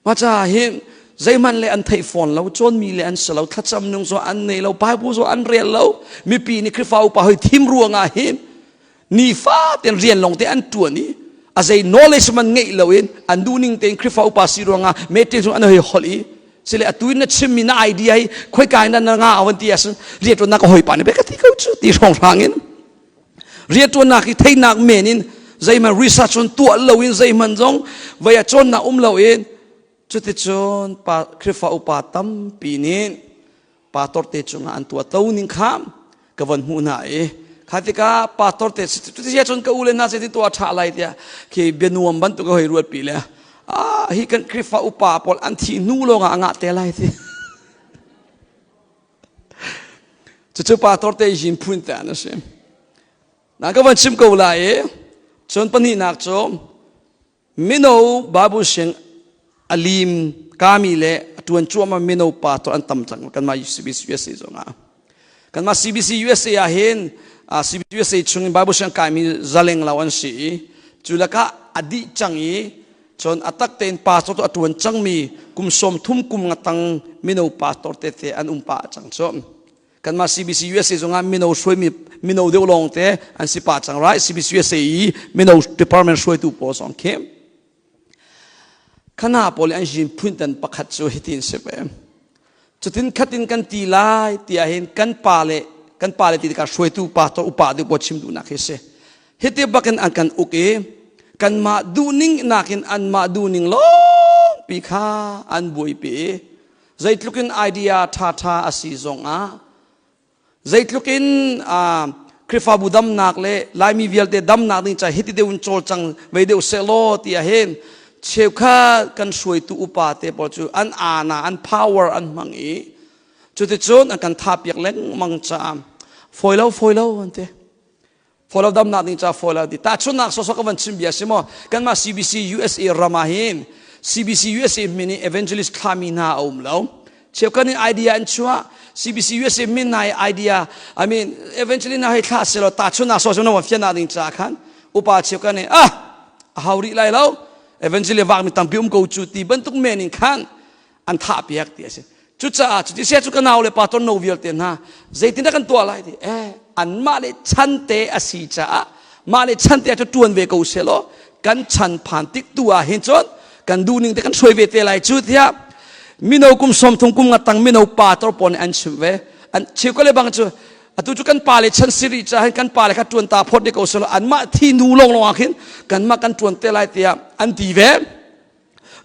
mah caah hin zeihmanh le an theih fawn lo cawnmi le an si lo thlacam nung zong an nei lo Bible zong an rel lo mipi nih Khrihfa upa hoi thim ruangah hin nifa ten rian lawng te an ṭuan i a zei knowledge man ngeih loin an duhning tein Khrihfa upa si ruangah meeting zong an hoi holh i sile atu in na chimmi na idea hi khoika in na nga awan ti asin rianṭuannak ka hawipa nih bek ti ko cu ti hrawnghrang in rianṭuannak hi theinak men in zeihmanh research on tuah loin zeihmanh zong vei ah cawnnak um loin cuticun pa Khrihfa upa tampi nih pastor te cungah an tuah to ning kha ka von hmuh hna i kha tikah pastor te cuti cun ka u le hna zeitin tuah ṭha lai tiah khi bianuam bantuk ka hoi ruat pi le ah hi kan Khrihfa upa pawl an thih hnu lawngah a ngah te lai ti cucu pastor te yin phun te an si na ka van chim ko lai i cun pahnihnak cu Mino Bible siang a lim kami le a tuan cuahmah mino pa to an tam cang kanmah CBC USA zong ah. Kanmah CBC USA ah hin CBC USA chung in Bible siang kaimi zaleng lo an si i cu lakah a dih cang i cun a tak tein pastor tu a tuan cangmi kum sawm thum kum nga tang mino pastor tete an um pah cang cu. Kanmah CBC USA zongah mino hruaimi mino deuh lawng te an si pah cang right CBC USA i mino department hruaitu pawl zong khi khana pawl an yin phun tan pakhat cu hitin si ve cutin khatin kan ti lai tiah hin kan pa le kan pa le ti tikah hruaitu pa to upa deuh pawl chim duhnak hi si hiti bakin an kan uk i kanmah duhning nakin anmah duhning lawngpi kha an buaipi i Zeitluk in idea ṭhaṭha a si zongah zeitluk in Khrihfabu damnak le Laimi vialte damnak ding ca hiti deuh in cawlcang ve deuh sehlaw ti ahhin cheukhat kan hruaitu upa te pawl cu an aana an power an hmang i cuticun an kan thapiak lengmang caah fawi lo fawi lo an ti. Follow damnak ding ca follow ti tahchunnak sawsawh ka van chim bia si maw kanmah CBC USA ram ah hin CBC USA min in evangelist thlami hna a um lo cheukhat nih idea an chuah CBC USA min hna i idea I mean evangelist hna hei thlah selaw tahchunnak sawsawh na van fiannak ding ca khan upa cheukhat nih ah a hau rih lai lo evangelist vak mi tampi um ko cu ti bantuk men in khan an thah piak ti a si cucaah cuti sia cu ka nau le pa ton no vialte hna zeitindah kan tuah lai ti eh anmah le chan te a si caah mah le chan te cu tuan ve ko selaw kan chan phan tik tu ah hin cun kan duhning te kan hruai ve te lai cu tiah mino kum som thum kum nga tang mino pa tor pawl nih an chim ve an cheu ko le bang cu atu cu kan pa le chan siri ca hin kan pa le kha tuan ta phot de ko selaw anmah thi nu long long ah khin kanmah kan tuan te lai tiah an ti ve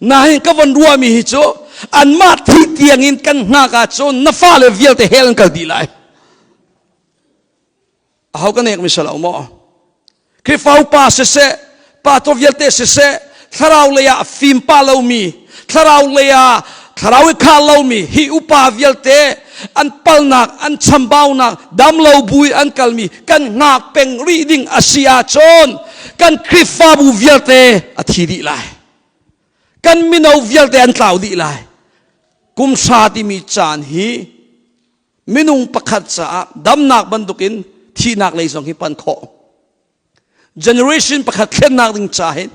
Nain ka von ruahmi hi cu anmah thi tiangin kan hngak ahcun na fale vialte hell an kal dih lai. Aho ka nek mi si lo maw? Khrihfa upa siseh, pastor vialte siseh, thlarau lei ah fim pa lomi, thlarau lei ah thlarau i khah lomi hi upa vialte an palnak, an chambaunak, damlo bui an kalmi kan hngak peng rih ding a si ahcun Kan Khrihfabu vialte a thi dih lai. Kan mino vialte an tlau dih lai. Kum hra timi caan hi minung pakhat caah damnak bantukin thihnak lei zong hi pan khawh. Generation pakhat thlennak ding ca hin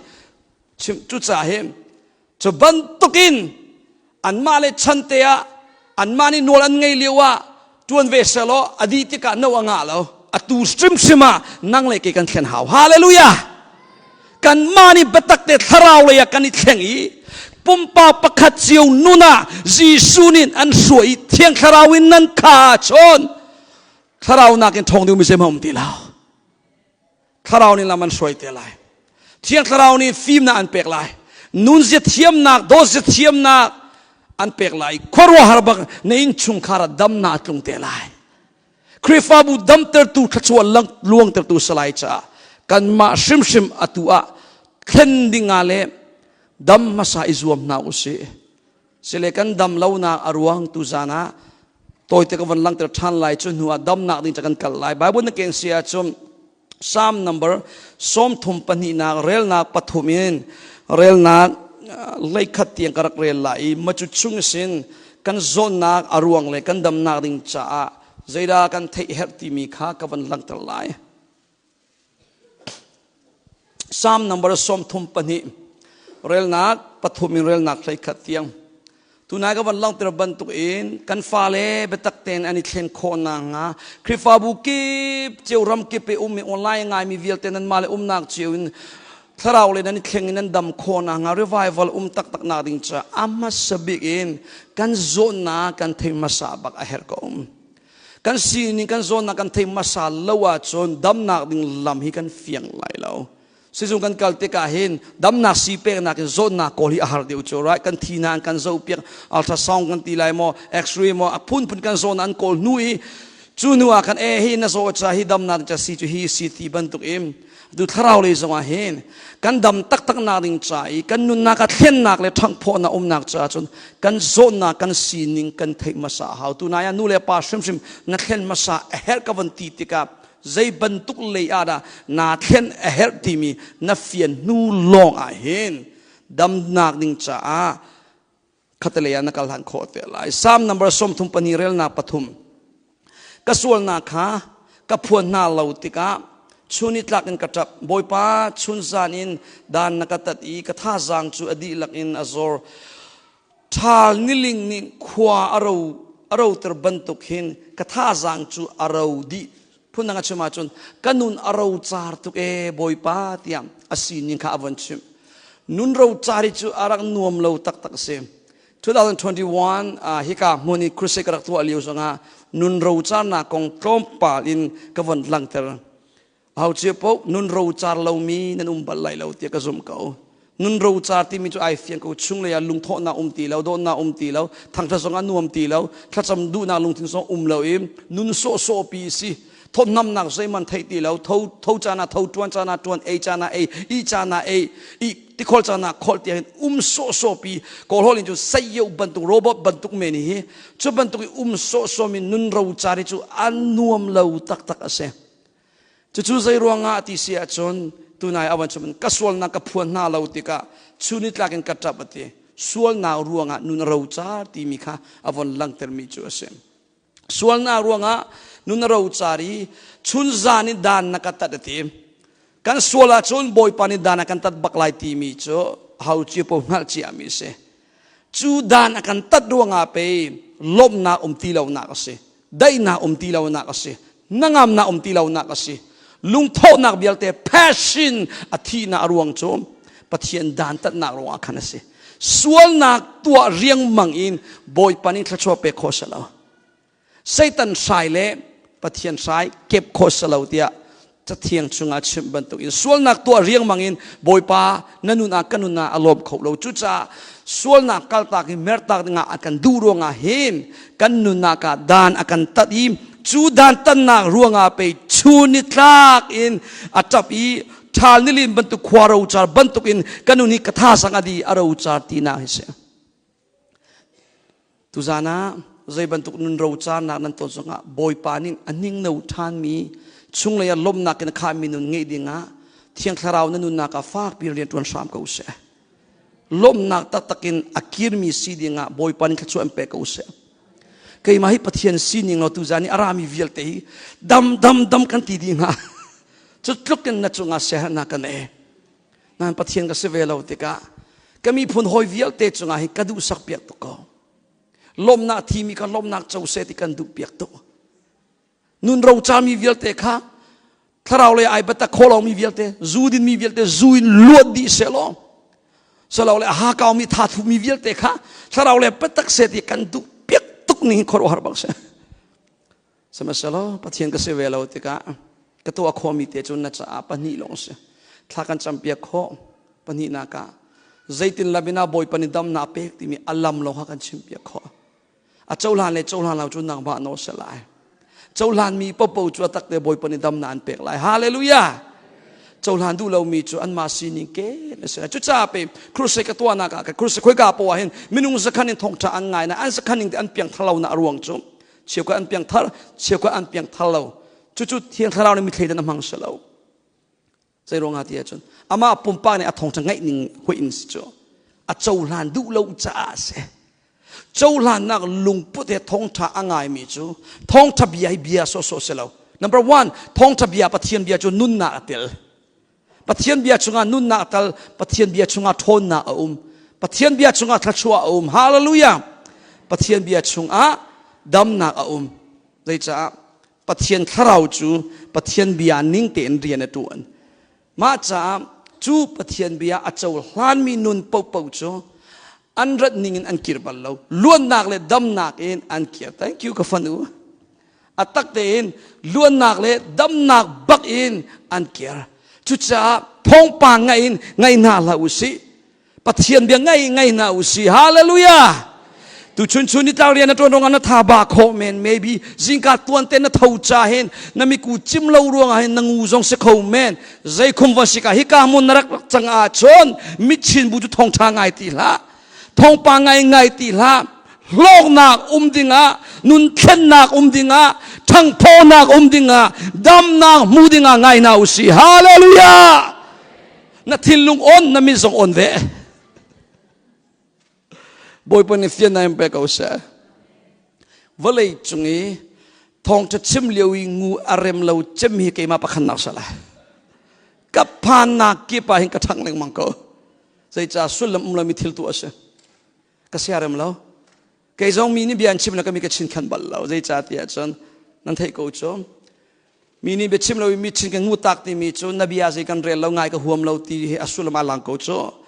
chim cu ca hi cu bantukin anmah le chan te ah anmah nih nawl an ngei lio ah tuan ve selaw a dih tikah no a ngah lo. Atu hrimhrim ah nang le kei kan thlen hau. Hallelujah! Kanmah nih biatak te thlarau lei ah kan i thleng i pumpak pakhat cio nun ah Jesuh nih an hruai i Thiang Thlarau in nan kha chon thlarau nakin ṭhawng ding mi zeihmanh um ti lo. Thlarau nih lam an hruai te lai. Thiang Thlarau nih fimnak an pek lai. Nunzia thiamnak, dawtzia thiamnak an pek lai. Khuaruahhar bak na innchungkhar ah damnak a tlung te lai. Khrihfabu damtertu thluachuah luangtertu salai caah kanmah hrimhrim atu ah thlen ding ah le dam hmasa i zuam hna usih. Sile kan dam lonak a ruang tu zan ah tawite ka von langter ṭhan lai. Cu hnu ah damnak ding ca kan kal lai. Bible na ken si ahcun Psalm number 32nak relnak 3 in relnak 11 tiang ka rak rel lai i macu chung sin kan zawnnak a ruang le kan damnak ding caah zeidah kan theih herh timi kha ka von langter lai. Psalm number 32 relnak 3 in relnak 11 tiang. Tunai ka van langhter bantuk in kan fale biatak tein an i thlen khawh nakhnga Khrihfabu kip cio, ram kip i um i online ngaimi vialte nan mah le umnak cio in thlarau le nan i thleng in nan dam khawh nakhnga, revival um taktak nak ding caah a hmasa bik in kan zawnnak kan thei hmasa bak a herh ko. Kan sining, kan zawnnak kan thei hmasa lo ahcun damnak ding lam hi kan fiang lai lo. Sizung kan kal tikah hin damnak sii peknak in zawtnak kawl hi a har deuh cu, right? Kan thi na an kan zoh piak, ultrasound kan ti lai maw, x-ray maw, a phunphun kan zawn an kawl hnu i cu hnu ah khan e hi na zaw ca hi damnak ca si cu hi si ti bantuk in. Tu thlarau lei zong ah hin kan dam taktak nak ding ca i kan nunnak a thlennak le ṭhanghphawhnak umnak caah cun kan zawtnak, kan sining kan theih hmasa a hau. Tu nai ah nu le pa hrimhrim na thlen hmasa a herh ka von ti tikah zei bantuk lei ah dah naa thlen a herh timi na fian hnu lawng ah hin damnak ding caah khatalei ah na kal han khawh te lai. Psalm number 32 relnak 3. Ka sualnak kha ka phuan hna lo tikah chun i tlak in ka ṭap. Bawipa, chun zan in dan na ka tat i ka thazaang cu a dihlak in a zor. Ṭhal niling nih khua a ro a roter bantuk hin ka thazaang cu a ro dih. Phundang a chim ahcun ka nun a ro car tuk e Bawipa tiah a sining kha a von chimh. Nun ro car hi cu a rak nuam lo taktak a si. 2021 hika hmun i crusade ka rak tuah lio zongah nun rocarnak kong tlawmpal in ka von langter. Hau cia paoh nun rocar lomi nan um bal lai lo tiah ka zumh ko. Nun rocar timi cu ai fiang ko. Chunglei ah lungthawhnak um ti lo, dawtnak um ti lo, thangṭhat zong a nuam ti lo, thlacam duhnak lungthin zong um lo i nun sawhsawh pi si. Thawtnamnak zeihmanh theih ti lo, tho tho caan ah tho, ṭuan caan ah ṭuan, ei caan ah ei, ih caan ah ei, ih tikhol caan ah khol tiang in um sawhsawh pi. Kawl in cu saio bantuk, robot bantuk men hi. Cu bantuk i um sawhsawh mi nun rocar hi cu an nuam lo taktak a si. Cucu zei ruangah ti si ahcun tunai awan chum ka sualnak ka phuan hna lo tikah chunitlak in ka ṭap a ti. Sualnak ruangah nun rocar timi kha a von langhtermi cu a si. Sualnak ruangah nun a rocar i chun zan in dan na ka tat a ti. Kan sual ahcun Bawipa nih dan a kan tat bak lai timi cu hau cio po hngalh ciami a si. Cu dan a kan tat ruangah pei lawmhnak um ti lonak a si, daihnak um ti lonak a si, hnangamnak um ti lonak a si. Lungthawhnak vialte, passion a thihnak a ruang cu Pathian dantatnak ruangah khan a si. Sualnak tuah riangmang in Bawipa nih thluachuah pek khawh si lo. Satan hrai le Pathian hrai kep khawh si lo tiah Cathiang chungah chimh bantukin sualnak tuah riangmang in Bawipa na nun ah, ka nun ah a lawm kho lo. Cucaah sualnak kaltak i mertak dingah a kan duh ruangah hin kan nunnak ah dan a kan tat i cu dan tannak ruangah pei chun ni tlak in a ṭap i ṭhal nilin bantuk, khua rocar bantuk in ka nun hi ka thazang a di a rocar tinak hi si. Tuzan ah zei bantuk nun rocarnak nan ton zongah Bawipa nih a ningno ṭhanmi, chunglei ah lawmhnak in a khahmi nun ngeih dingah. Thiang Thlarau na nunnak ah fakpi rian ṭuan hram ko seh. Lawmhnak taktak in a kirmi si dingah Bawipa nih thluachuah in pe ko seh. Keimah hi Pathian sining lo tuzan i a rami vialte hi dam dam dam kan ti dih hnga. Cu tluk in na cungah siaherhnak ka nei. Nain Pathian ka si ve lo tikah ka miphun hawi vialte cungah hi ka duhsak piak tuk ko. Lawmhnak thimi kha lawmhnak co seh ti kan duh piak tuk. Nun rocami vialte kha thlarau lei ai biatak kho lomi vialte zu dinmi vialte zu in luat dih seh law selo le ha kaumi tha thumi vialte kha thlarau le biatak seh ti kan duh piak tuk ning khuaruahhar bak seh. Sihmanhsehlaw Pathian ka si ve lo tikah ka tuah khawhmi te cu na caah pahnih lawng si. Thla kan campiak khawh pahnihnak ah zeitin lam in ah Bawipa nih damnak a pek timi a lam lawng kha kan chimpiak khawh. A cohlan le cohlan lo cu nangmah nawl si lai. Cohlanmi popo cu a tak te Bawipa nih damnak an pek lai. Hallelujah! Cohlan duh lomi cu anmah sining ke na si lai. Cucaah pe crusade ka tuahnak ah crusade khoika poah hin minung zakhan in thawngṭha an ngai na an zakhan ning te an piang thar lo na a ruang cu cheukhat an piang thar cheukhat an piang thar lo. Cucu Thiang Thlarau nih mitthli dan a hmang si lo. Zei ruangah ti ahcun amah pumpak nih a thawngṭha ngaih ning huih in si cu a cohlan duh lo caah a si. Cohlannak lungput he thawngṭha a ngaimi cu thawngṭha bia hi bia sawhsawh si lo. Number one, thawngṭha bia Pathian bia cu nunnak a tel. Pathian bia chungah nunnak a tel, Pathian bia chungah ṭhawnnak a um. Pathian bia chungah thluachuah a um. Hallelujah! Pathian bia chungah damnak a um. Zeicah Pathian thlarau cu Pathian bia ning tein rian a ṭuan. Mah caah cu Pathian bia a cohlanmi nun paohpaoh cu an rat ning in an kir bal lo. Luatnak le damnak in an kir. Thank you ka fanu. A tak tein luatnak le damnak bak in an kir. Cucaah thawngpang ngaih in ngai hna hlah u sih. Pathian bia ngai ngai hna u si. Hallelujah. Tu chun chun ni tlang rian na tuan rong na tha ba kho men maybe zingka tuan te na tho cha hin na miku chim lo ruang ah hin na ngu zong si kho men zei khum va sika hi ka mun na rak chang a chon mit chin bu chu thong tha ngai ti hlah thongpa ngai ngai ti hlah hlawknak um dingah nun thlennak um dingah ṭhangphawnak um dingah damnak hmu dingah ngai hna u si hallelujah na thinlung on na mit zong on ve. Bawipa nih fian in pe ko seh. Vawlei cung i thawngṭha chim lio i ngu a rem lo cem hi keimah pakhatnak sa lai. Ka phannak kip ah hin ka ṭhang lengmang ko. Zeicah sullam um lomi thil tu a si. Ka siarem lo. Kei zong mi nih bia an chim le ka mi ka chin khan bal lo. Zeicah tiah cun nan theih ko cu. Mi nih biachim lo i mi chin kan ngu tak timi cu na bia zei kan rel lo ngai ka huam lo ti hi a sullam a lang ko cu.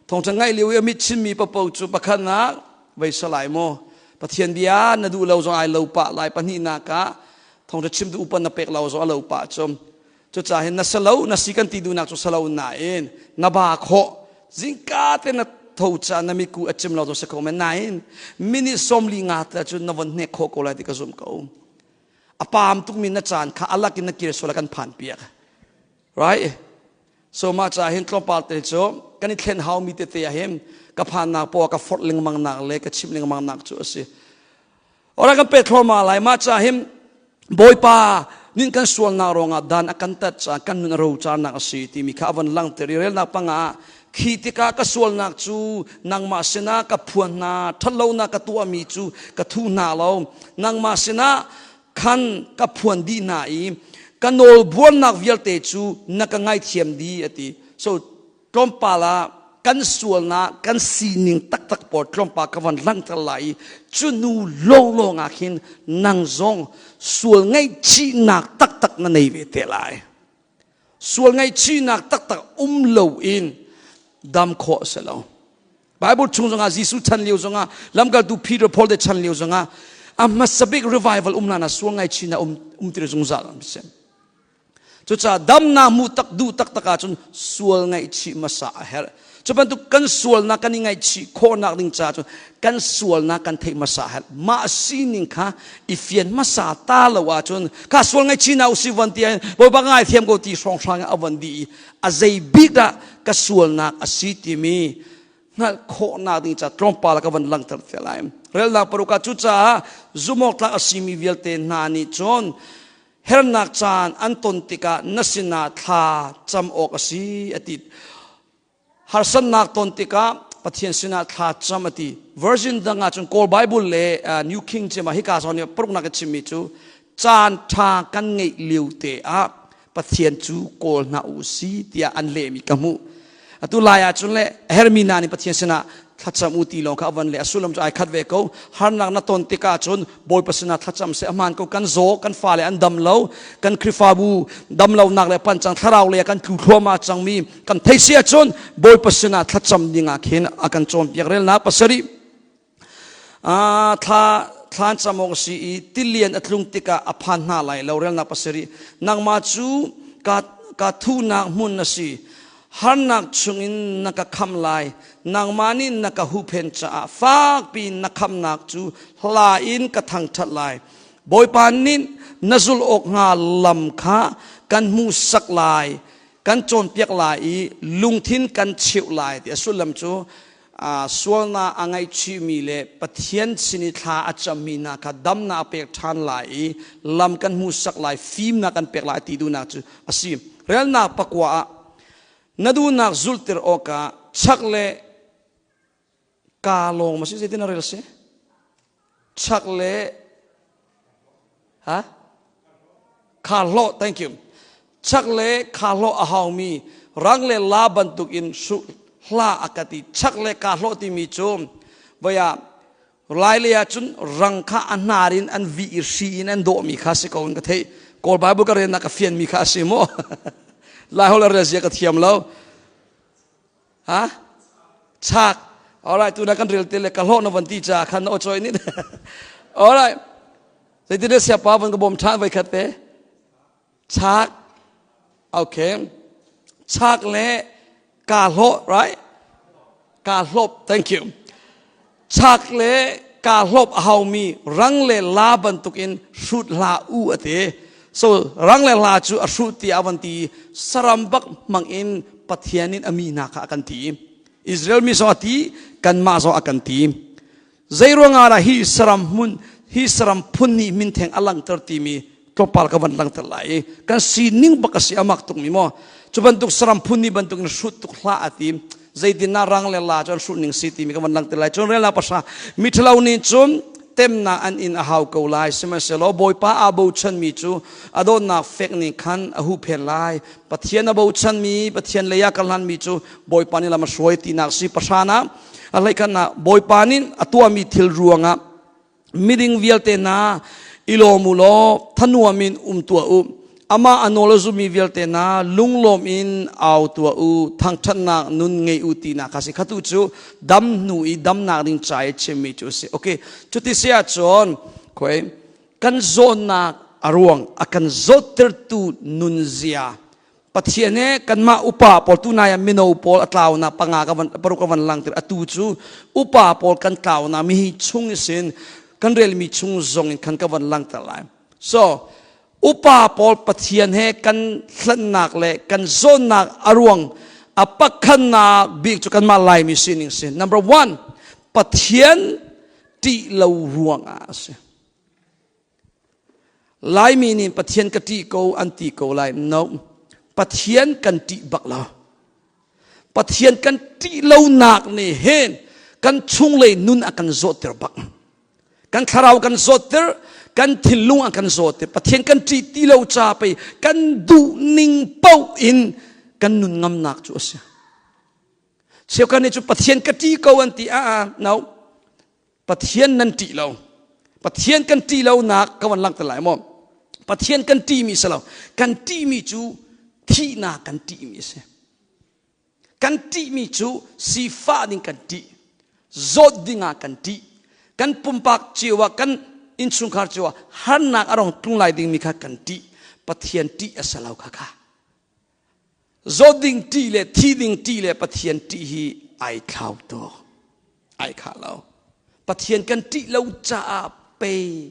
Thawngṭha ngaih lio i a mit chinmi papo cu pakhat nak vei salai maw Pathian bia na duh lo zong ai lo pah lai pahnihnak ah thawngṭha chimtu upa na pek lo zong a lo pah cu. Cucaah hin na salo na si kan ti duhnak cu salo nain na ba khawh zingka te na tho ca na miku a cim lo zong si ko men nain minute 45 te cun na von hnek khawh ko lai ti ka zumh ko. A paam tukmi na caan kha alak in na kir sual kan phan piak. Right? So mah ca hin tlawmpal te cu kan i thlen haumi tete ah hin ka phannak poah ka forh lengmang nak le ka chimh lengmang nak cu a si. Ora kan pet thluahmah lai. Mah ca hin Bawipa nin kan sualnak ruangah dan a kan tat caah kan nun a rocarnak a si timi kha a von langhter i relnak panga ah khi tikah ka sualnak cu nangmah sinah ka phuan hna, ṭhatlonak ka tuahmi cu ka thu hna lo. Nangmah sinah khan ka phuan dih hna i ka nawlbuarnak vialte cu na ka ngaithiam dih a ti. So tlawmpal ah kan sualnak kan sining taktak pawl tlawmpal ka von langhter lai i cu nu lawnglawng ah khin nang zong sual ngaihchihnak taktak na nei ve te lai. Sual ngaihchihnak taktak um lo in dam khawh a si lo. Bible chung zongah Jesuh chan lio zongah lamkaltu Peter Paul te chan lio zongah a hmasa bik revival um hlan ah sual ngaihchihnak um um ti zungzal an si. Cucaah damnak hmuh tak duh taktak ahcun sual ngaihchih hmasa a herh. Cu bantuk kan sualnak kan i ngaihchih khawhnak ding caah cun kan sualnak kan theih hmasa a herh. Mah sining kha i fian hmasa ta lo ahcun kha sual ngaihchih na usih von ti ahhin Bawipa ka ngaithiam ko ti hrawnghrang in a von dih i a zei bik dah ka sualnak a si timi hngalh khawhnak ding caah tlawmpal ka von langhter te lai. Relnak paruk ah cucaah zumhawktlak a simi vialte hna nih cun. Hernak caan an ton tikah na sinah thla cam awk a si a ti. Harsatnak ton tikah Pathian sinah thla cam a ti. Version dang ah cun Kawl Bible le New King James ah hika zawn i paruknak a chimmi cu caan ṭha kan ngeih lio te ah Pathian cu kawl hna u si tiah an lehmi ka hmuh. Atu lai ah cun le a hermi hna nih Pathian sinah thlacam u ti lawng kha a van leh. A sullam cu ai khat ve ko. Harnak na ton tikah cun Bawipa sinah thlacam seh a hmaan ko. Kan zaw, kan fale an dam lo, kan Khrihfabu dam lonak le pancang thlarau lei ah kan tlu thluahmah cangmi kan theih si ahcun Bawipa sinah thlacam ding ah khin a kan cawnpiak relnak pasarih. Thla thlan cam awk a si i tilian a tlung tikah a phan hna lai lo relnak pasarih nangmah cu ka ka thuhnak hmun na si harnak chungin na ka khamh lai nangmah nih na ka huhphen caah fakpi na khamhnak cu hla in ka thangṭhat lai Bawipa nih na zulh awk hnga lam kha kan hmuhsak lai kan cawnpiak lai i lungthin kan cheuh lai ti a sullam cu sualnak a ngaihchihmi le Pathian sin i thla a cammi hna kha damnak a pek ṭhan lai i lam kan hmuhsak lai, fimnak kan pek lai ti duhnak cu a si. Relnak pakua ah na duhnak zulhter awkah chak le ka lawng ma si zeitin a rel si? Chak le ha? Kha hlawh, thank you. Chak le kha hlawh a haumi rang le la bantuk in hruh hla a ka ti. Chak le ka hlawh timi cu voia lai lei ah cun rang kha a hnar in an vih i hri in an dawhmi kha si ko in ka theih. Kawl Bible ka relnak ka fianmi kha a si mu. Lai holh a rel zia ka thiam lo. Ha? Chak. Alright, tuna kan rel te le ka hlawh na van ti ca khan na aw ni. Alright. Zeitin dah siapa van ka bawm ṭhan voi khat te? Chak. Okay. Chak le ka hlawh, right? Ka hlawp, thank you. Chak le ka hlawp a haumi rang le la bantukin hrut hlah u a ti. So rang le la cu a hrut ti a van ti saram bak hmang in Pathian in a mi hna kha a kan ti. Israel mi zong a ti, kanmah zong a kan ti. Zei ruangah dah hi saram hmun hi saram phun nih mintheng a langhter timi tlawmpal ka van langhter lai i kan sining bak a si amak tukmi maw cu bantuk saram phun nih bantuk in hrut tuk hlah a ti zeitinah rang le la cu an hruh ning si timi ka van langhter lai cun rel pasha miṭhalo nih cun temnak an in a hau ko lai sihmanhsehlaw bawipa aa bochanmi cu a dawtnak fek nih khan a huhphen lai pathian a bochanmi pathian lei ah karhlanmi cu bawipa nih lam a hruai tinak si pahra ah a hleikhat ah bawipa nih a tuahmi thil ruangah miding vialte hna i lawm u law thanuam in um tuah u amah a nawl a zummi vialte hna lunglawm in au tuah u thangṭhatnak nun ngei u tinak kha si khatu cu dam hnu i damnak ding ca i chimmi cu a si okay cuti si ahcun khoi kan zawtnak a ruang a kan zawttertu nunzia Pathian he kanmah upa pawl tunai ah mino pawl a tlaunak panga ka van paruk ka van langter atu cu upa pawl kan tlaunak mi hi chung sin kan relmi chung zong in khan ka van langter lai so upa pawl Pathian he kan hlannak le kan zawnnak a ruang a pakhannak bik cu kanmah Laimi sining si number one Pathian ṭih lo ruangah a si Laimi nih Pathian ka ṭih ko an ti ko lai. No. Pathian kan ṭih bak lo. Pathian kan ṭih lonak nih hin kan chunglei nun a kan zawtter bak. Kan thlarau kan zawtter, kan thinlung a kan zawtter. Pathian kan ṭih ti lo ca pei kan duh ning paoh in kan nun ngamnak cu a si. Cheukhat nih cu Pathian ka ṭih ko an ti. Ah, no. Pathian nan ṭih lo. Pathian kan ṭih lonak ka van langhter lai maw? Pathian kan ṭihmi si lo. Kan ṭihmi cu thihnak kan ṭihmi a si. Kan ṭihmi cu sifah ding kan ṭih. Zawt ding ah kan ṭih. Kan pumpak cio ah kan innchungkhar cio ah harnak a rong tlung lai dingmi kha kan ṭih. Pathian ṭih a si lo kha kha. Zawt ding ṭih le thi ding ṭih le Pathian ṭih hi ai thlau tuk. Ai khah lo. Pathian kan ṭih lo caah pei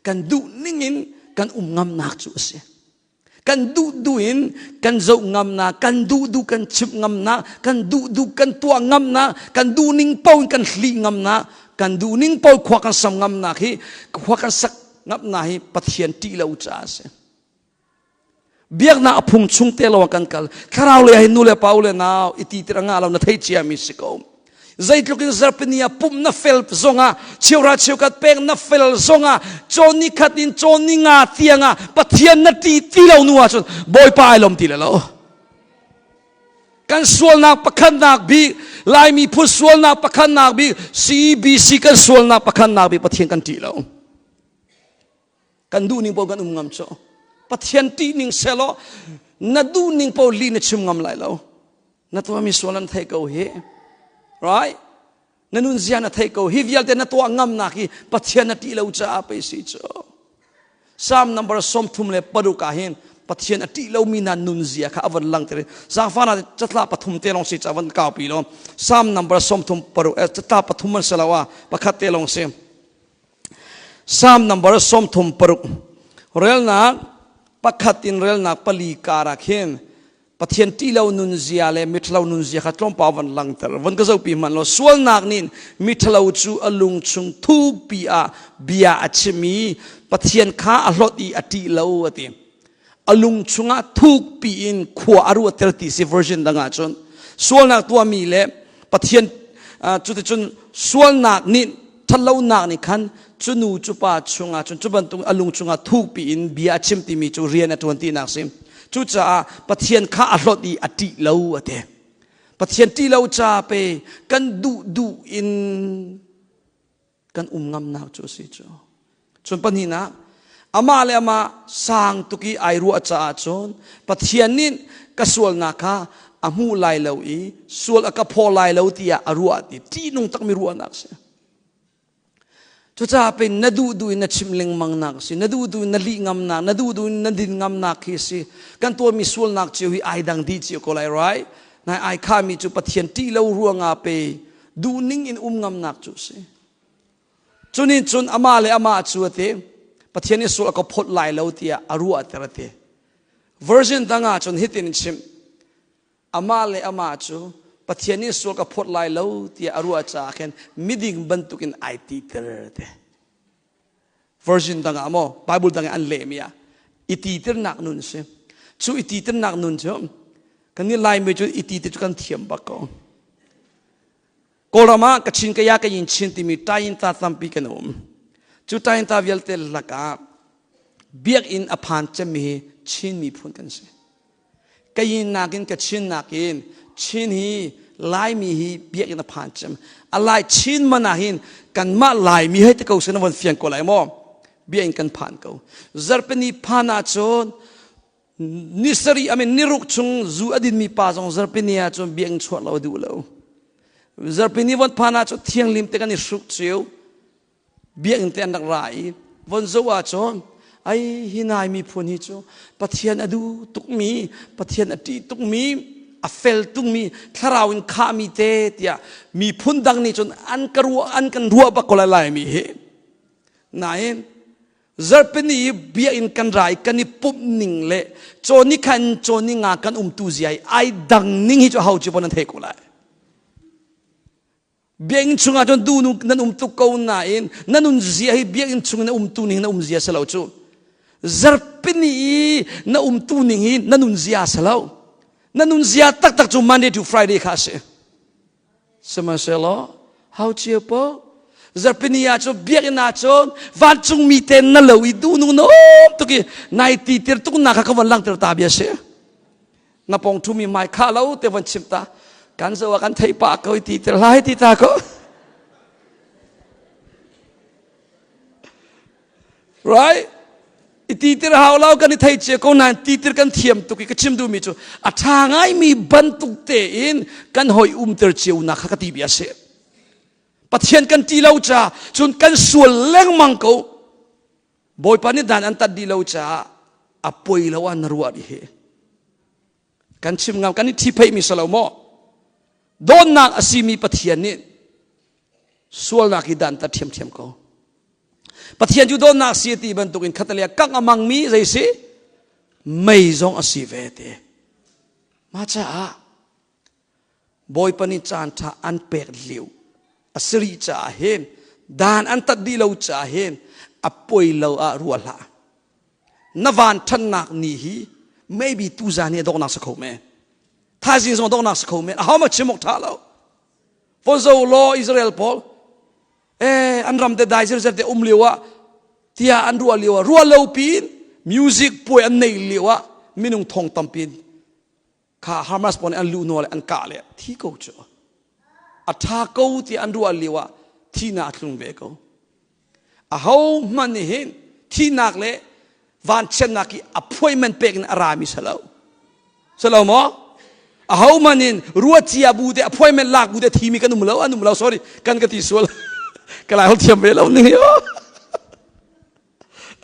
kan duh ning in kan um ngamnak cu a si. Kan duh duh in kan zoh ngamnak, kan duh duh kan chimh ngamnak, kan duh duh kan tuah ngamnak, kan duh ning paoh in kan hlih ngamnak, kan duh ning paoh khua kan sam ngamnak hi khua kan sak ngamnak hi Pathian ṭih lo caah a si. Biaknak a phung chung te lo ah kan kal. Thlarau lei ah hin nu le pa u le nau i ti tir a ngah lo na thei cia mi si ko. Zeitluk in zarpini ah pumh na fel zongah cheura cheukat pek na fel zongah cawn ni khat in cawn ni nga tiangah Pathian na ti ti lo nu ahcun Bawipa ai lom ti le lo. Kan sualnak pakhatnak bik Laimi phun sualnak pakhatnak bik CBC kan sualnak pakhatnak bik Pathian kan ṭih lo. Kan duh ning paoh kan um ngam cu. Pathian ṭih ning selaw na duh ning paoh li na chim ngam lai lo. Na tuahmi sual an theih ko hi. Right? Na nun zia na theih ko. Hi vialte na tuah ngamnak hi Pathian na ṭih lo caah pei si cu. Psalm number 36 ah hin Pathian a ṭih lomi hna nunzia kha a von langter. Zaangfahnak catla pathum te lawng si ca von kaupi law Psalm number 36 catla pathum an si lo ah pakhat te lawng si. Psalm number 36 relnak pakhat in relnak pali kar ah khin Pathian ṭih lo nunzia le miṭhalo nunzia kha tlawmpal van langter. Von ka zohpi hmanh law sualnak nih miṭhalo cu a lung chung thukpi ah bia a chim i Pathian kha a hlawt i a ṭih lo a ti. A lung chungah thukpi in khua a ruahter ti si version dang ahcun. Sualnak tuahmi le Pathian cuticun sualnak nih ṭhatlonak nih khan cu nu cu pa chungah cun cu bantuk a lung chungah thukpi in bia a chim timi cu rian a ṭuan tinak si. Cucaah Pathian kha a hlawt i a ṭih lo a ti. Pathian ṭih lo ca pe kan duh duh in kan um ngamnak cu a si cu. Cun pahnihnak, amah le amah sang tuk i ai ruah caah cun Pathian nih ka sualnak kha a hmu lai lo i sual a ka phaw lai lo tiah a ruah ti ṭihnung takmi ruahnak a si. Cucaah pei na duh duh in na chim lengmang nak a si, na duh duh in na lih ngamnak, na duh duh in na din ngamnak khi a si. Kan tuahmi sualnak cio hi ai dang dih cio ko lai, right? Nai ai khami cu Pathian ṭih lo ruangah pe duh ning in um ngamnak cu a si. Cunin cun amah le amah cu a ti, Pathian nih sual a ka phawt lai lo tiah a ruahter a ti. Version dang ah cun hitin in chim, amah le amah cu Pathian nih sual ka phawt lai lo tiah a ruah caah khin miding bantukin ai titer te. Version dang ah maw Bible dang ah an lehmi ah i titirnak nun si. Cu i titirnak nun cu kan nih Laimi cu i titir cu kan thiam bak ko. Kawlram ah Kachin Kaya Kayin Chin timi Tayinta tampi kan um. Cu Tayinta vialte lakah biakinn a phan cemmi hi Chin miphun kan si. Kayin nakin Kachin nakin Chin hi Laimi hi biakinn a phan cem. A Lai Chin man ah hin kanmah Laimi hei te ko sin von fiang ko lai maw? Biakinn kan phan ko. Zarhpini phan ahcun ni sarih I mean niruk chung zu a dinmi pa zong zarhpini ah cun biakinn chuah lo a duh lo. Zarhpini von phan ah cun thianghlim te kan i hruk cio. Biakinn te an rak ra i von zoh ah cun ai hi nai miphun hi cu Pathian a duh tukmi, Pathian a ṭih tukmi, a fel tukmi, thlarau in khahmi te tiah miphun dang nih cun an ka ruah an kan ruah bak ko lai Laimi hi. Nain Zarhpini i biakinn kan ra i kan i pumh ning le cawni khan cawni nga kan umtu zia i ai dang ning hi cu ho cu pon nan thei ko lai. Biakinn chungah cun du nan um tuk ko nain na nun zia hi biakinn chung na umtu ning na um zia si lo cu. Zarhpini i na umtu ning hi na nun zia si lo. Na nun zia taktak cu Monday to Friday kha a si. Sihmanhsehlaw hau cio po zarhpini ah cun biakinn ah cun vancungmi te na lo i duhnung na um tuk i nai ti tir tuk nak kha ka von langhter ta bia si. Na pong ṭhumi mai kha lo te von chim ta kan zo ah kan theih pah ko i ti tir lai ti ta ko. Right? I titir hau lo kan i thei cia ko nain titir kan thiam tuk i ka chim duhmi cu a ṭha ngaimi bantuk tein kan hoi umter cio nak kha ka ti bia si. Pathian kan ti lo ca cun kan sual lengmang ko. Bawipa nih dan an tat dih lo caah a poi lo ah na ruah dih hi. Kan chim ngam kan i ṭhipheihmi si lo maw? Dawtnak a simi Pathian nih sualnak hi dan tat ṭhiamṭhiam ko. Pathian cu dawtnak si ti bantukin khatalei ah kangh a mangmi zei si mei zong a si ve te. Mah caah Bawipa nih caan ṭha an pek lio a si rih caah hin dan an tat dih lo caah hin a poi lo ah ruah hlah. Na van ṭhannak ni hi. Maybe tu zan hi a donghnak si kho men. Thaizing zong donghnak si kho men. Aho ma chim awk ṭha lo. Fonzo law Israel pawl eh an ram te dai zir te um lio ah tiah an ruah lio ah ruah lo pin music puai an nei lio ah minung thong tampi kha Hamas pawl nih an luh nawl an kah le thi ko cu a ṭha ko ti an ruah lio ah thihnak a tlung ve ko aho hmanh nih hin thihnak le vanchiatnak hi appointment pek in a rami si lo si lo maw aho hmanh in ruacia bu te appointment lak bu te thimi kan um lo an um lo sorry kan ka ti sual ka lai hol thiam ve lo ning hi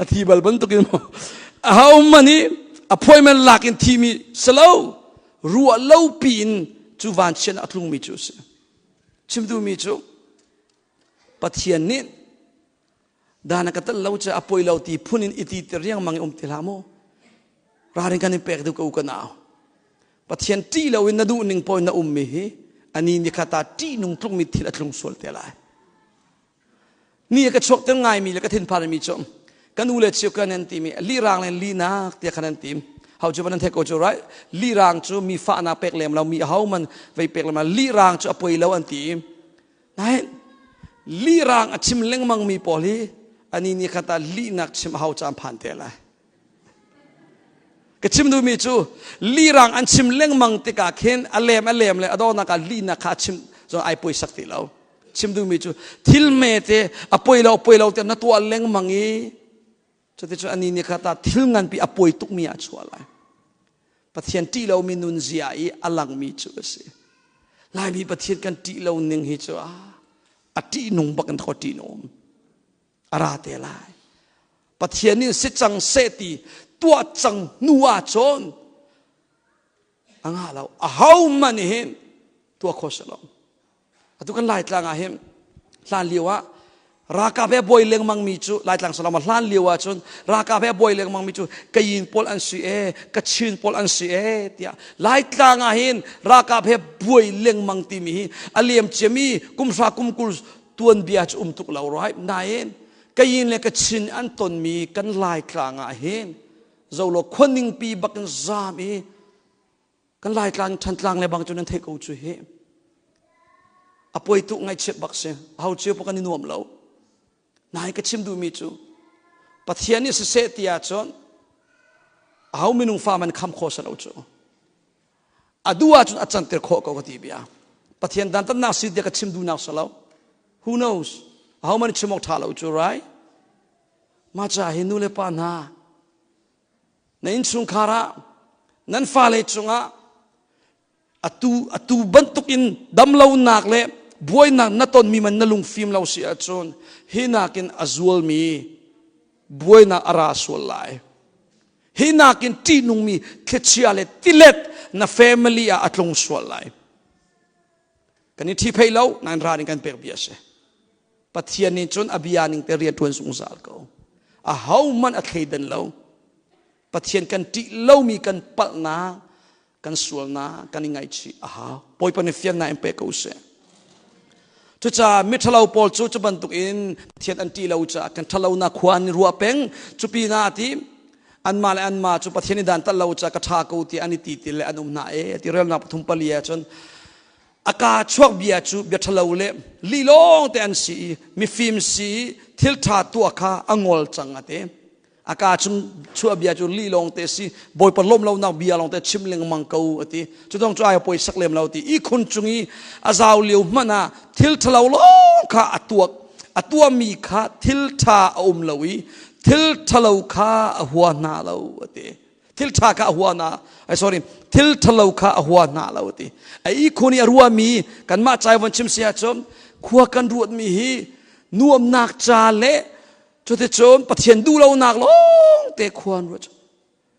a thi bal bantukin maw aho hmanh i appointment lak in thimi si lo ruah lo piin cu vanchiat a tlungmi cu a si chim duhmi cu Pathian nih dan a ka tel lo cu a poi lo ti phun in i ti ti riangmang i um ti hlah maw ralrin kan in pek duh ko ka nau Pathian ṭih lo in na duh ning paoh in na ummi hi ani ni kha ta ṭih nung tlukmi thil a tlung sual te lai Ni a ka chuakter ngaimi le ka thinphanmi cu kan u le chiu kan an timi lirang le linak tiah khan an tim. Hau cu van an theih ko cu right? Lirang cu mi fahnak pek lem lo mi aho man vei pek lem lo lirang cu a poi lo an ti. Nain lirang a chim lengmang mi pawl hi ani ni khat ah lihnak chim a hau caan phan te lai. Ka chim duhmi cu lirang an chim lengmang tikah khin a lem a lem le a dawnak ah lihnak kha a chim zong ai poisak ti lo. Chim duhmi cu thil hmete a poi lo poi lo te na tuah lengmang i cuticun ani nih kha ta thil nganpi a poi tukmi ah chuah lai. Pathian ṭih lomi nunzia i a langmi cu a si. Laimi Pathian kan ṭih lo ning hi cu a ṭih nung bak in thaw ṭih nung. A ra te lai. Pathian nih si cang seh ti tuah cang hnu ah cun a ngah lo. Aho hmanh nih hin tuah kho si lo. Atu kan Laitlang ah hin hlan lio ah ralkap he buai lengmang mi cu Laitlang salam ah hlan lio ah cun ralkap he buai lengmang mi cu Kayin pawl an si e Kachin pawl an si e tiah Laitlang ah hin ralkap he buai lengmang timi hi a liam ciami kum hra kum 20 tuanbia cu um tuk lo right nain Kayin le Kachin an tonmi kan Laitlang ah hin zolo khuaning pi bakin zam i kan Laitlang Thantlang le bang cu nan theih ko cu hi a poi tuk ngaihchiat bak si ho cio pa kan i nuam lo nai ka chim duhmi cu Pathian nih siseh ti ahcun aho minung fa man kham kho salo cu a duh ahcun a canter khawh ko ka ti bia Pathian dantatnak si tiah ka chim duhnak salo who knows aho man chim awk tha lo cu right ma cha hi nu le pa hna Na innchungkhar ah nan fale cungah atu atu bantukin damlonak le buainak na tonmi man na lungfim lo si ahcun hi nakin a zualmi buainak a ra sual lai. Hi nakin ṭihnungmi thlichia le tilet na family ah a tlung sual lai. Kan i ṭhiphei lo nain ra in kan pek bia a si. Pathian nih cun a bia ning te rian ṭuan zungzal ko. Ahohmanh a thleidan lo. Pathian kan ṭih lomi kan palhnak, kan sualnak kan i ngaihchih a hau. Bawipa nih fiannak in pe ko seh. Cucaah miṭhalo pawl cu cu bantukin Pathian an ṭih lo caah kan ṭhalonak khua an i ruah peng. Cu pinah ti anmah le anmah cu Pathian i dantat lo caah ka ṭha ko tiah an i ti ti le an um hna e ti relnak pathum pali ahcun a kaa chuak bia cu bia ṭhalo le lih lawng te an si i mifim si i thil ṭha tuah kha a ngol cang a ti a kaa chung chuah bia cu lih lawng te si bawipa lawm lonak bia lawng te chim lengmang ko a ti cu dong cu ai poisak lem lo ti ihkhun cung i a zau lio hmanh ah thil ṭhalo lawng kha a tuak a tuahmi kha thil ṭha a um lo i thil ṭhalo kha a hua hna lo a ti thil ṭha kha a hua hna ai sorry thil ṭhalo kha a hua hna lo ti a ihkhun i a ruahmi kanmah cai von chim si ahcun khua kan ruatmi hi nuamnak ca le cuticun Pathian duh lonak lawng te khua an ruat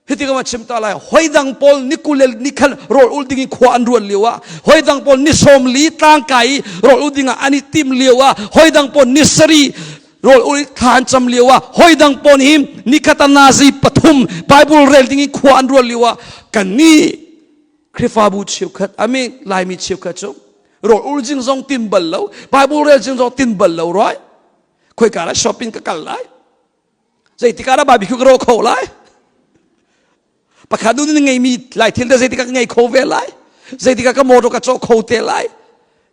hiti ka chim ta lai hoi dang pawl ni kul le ni khan rawl ul ding in khua an ruat lio ah hoi dang pawl ni sawm li tlangkai i rawl ul ding ah an i tim lio ah hoi dang pawl ni sari rawl ul thla an cam lio ah hoi dang pawl hi nikhat nazi pathum bible rel ding in khua an ruat lio ah kan nih Khrihfabu cheukhat ami Laimi cheukhat cu rawl ul jing zong tin bal lo bible rel jing zong tin bal lo roi khoi ka la shopping ka kal lai zeitik ah dah barbecue ka rawh kho lai? Pakhat nu nih ngeimi lai thil te zeitikah ka ngei kho ve lai? Zeitikah ka motor ka cawk kho te lai?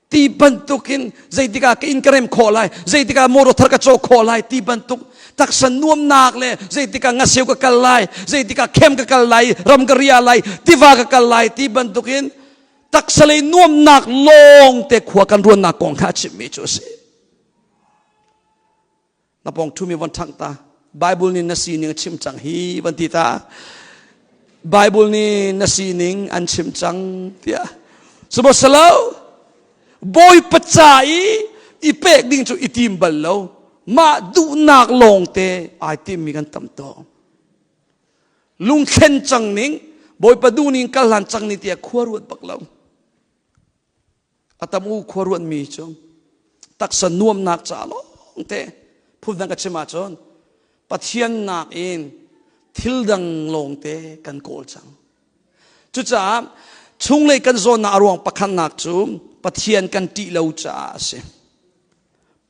Ti bantukin zeitikah ka inn ka rem khawh lai? Zeitikah motor thar ka cawk khawh lai? Ti bantuk taksa nuamnak le zeitikah ngaseu ka kal lai? Zeitikah khem ka kal lai? Ram ka ria lai? Tiva ka kal lai? Ti bantukin taksa lei nuamnak lawng te khua kan ruannak kong kha a chimmi cu a si. Na pong ṭhumi von ṭhangh ta. Bible nih na sining a chim cang hi van ti ta. Bible nih na sining an chim cang tiah. Sabo salo Bawipa ca i i pek ding cu i tim bal lo. Mah duhnak lawng te ai timmi kan tam to. Lungthlen cang ning Bawipa duh ning kal hlan cang ni tiah khua ruat bak lo. A tam u khua ruatmi cu taksa nuamnak ca lawngte phundang ka chim ahcun Pathian nakin thil dang lawngte kan kawl cang. Cucaah chunglei kan zawnnak a ruang pakhatnak cu Pathian kan ṭih lo caah a si.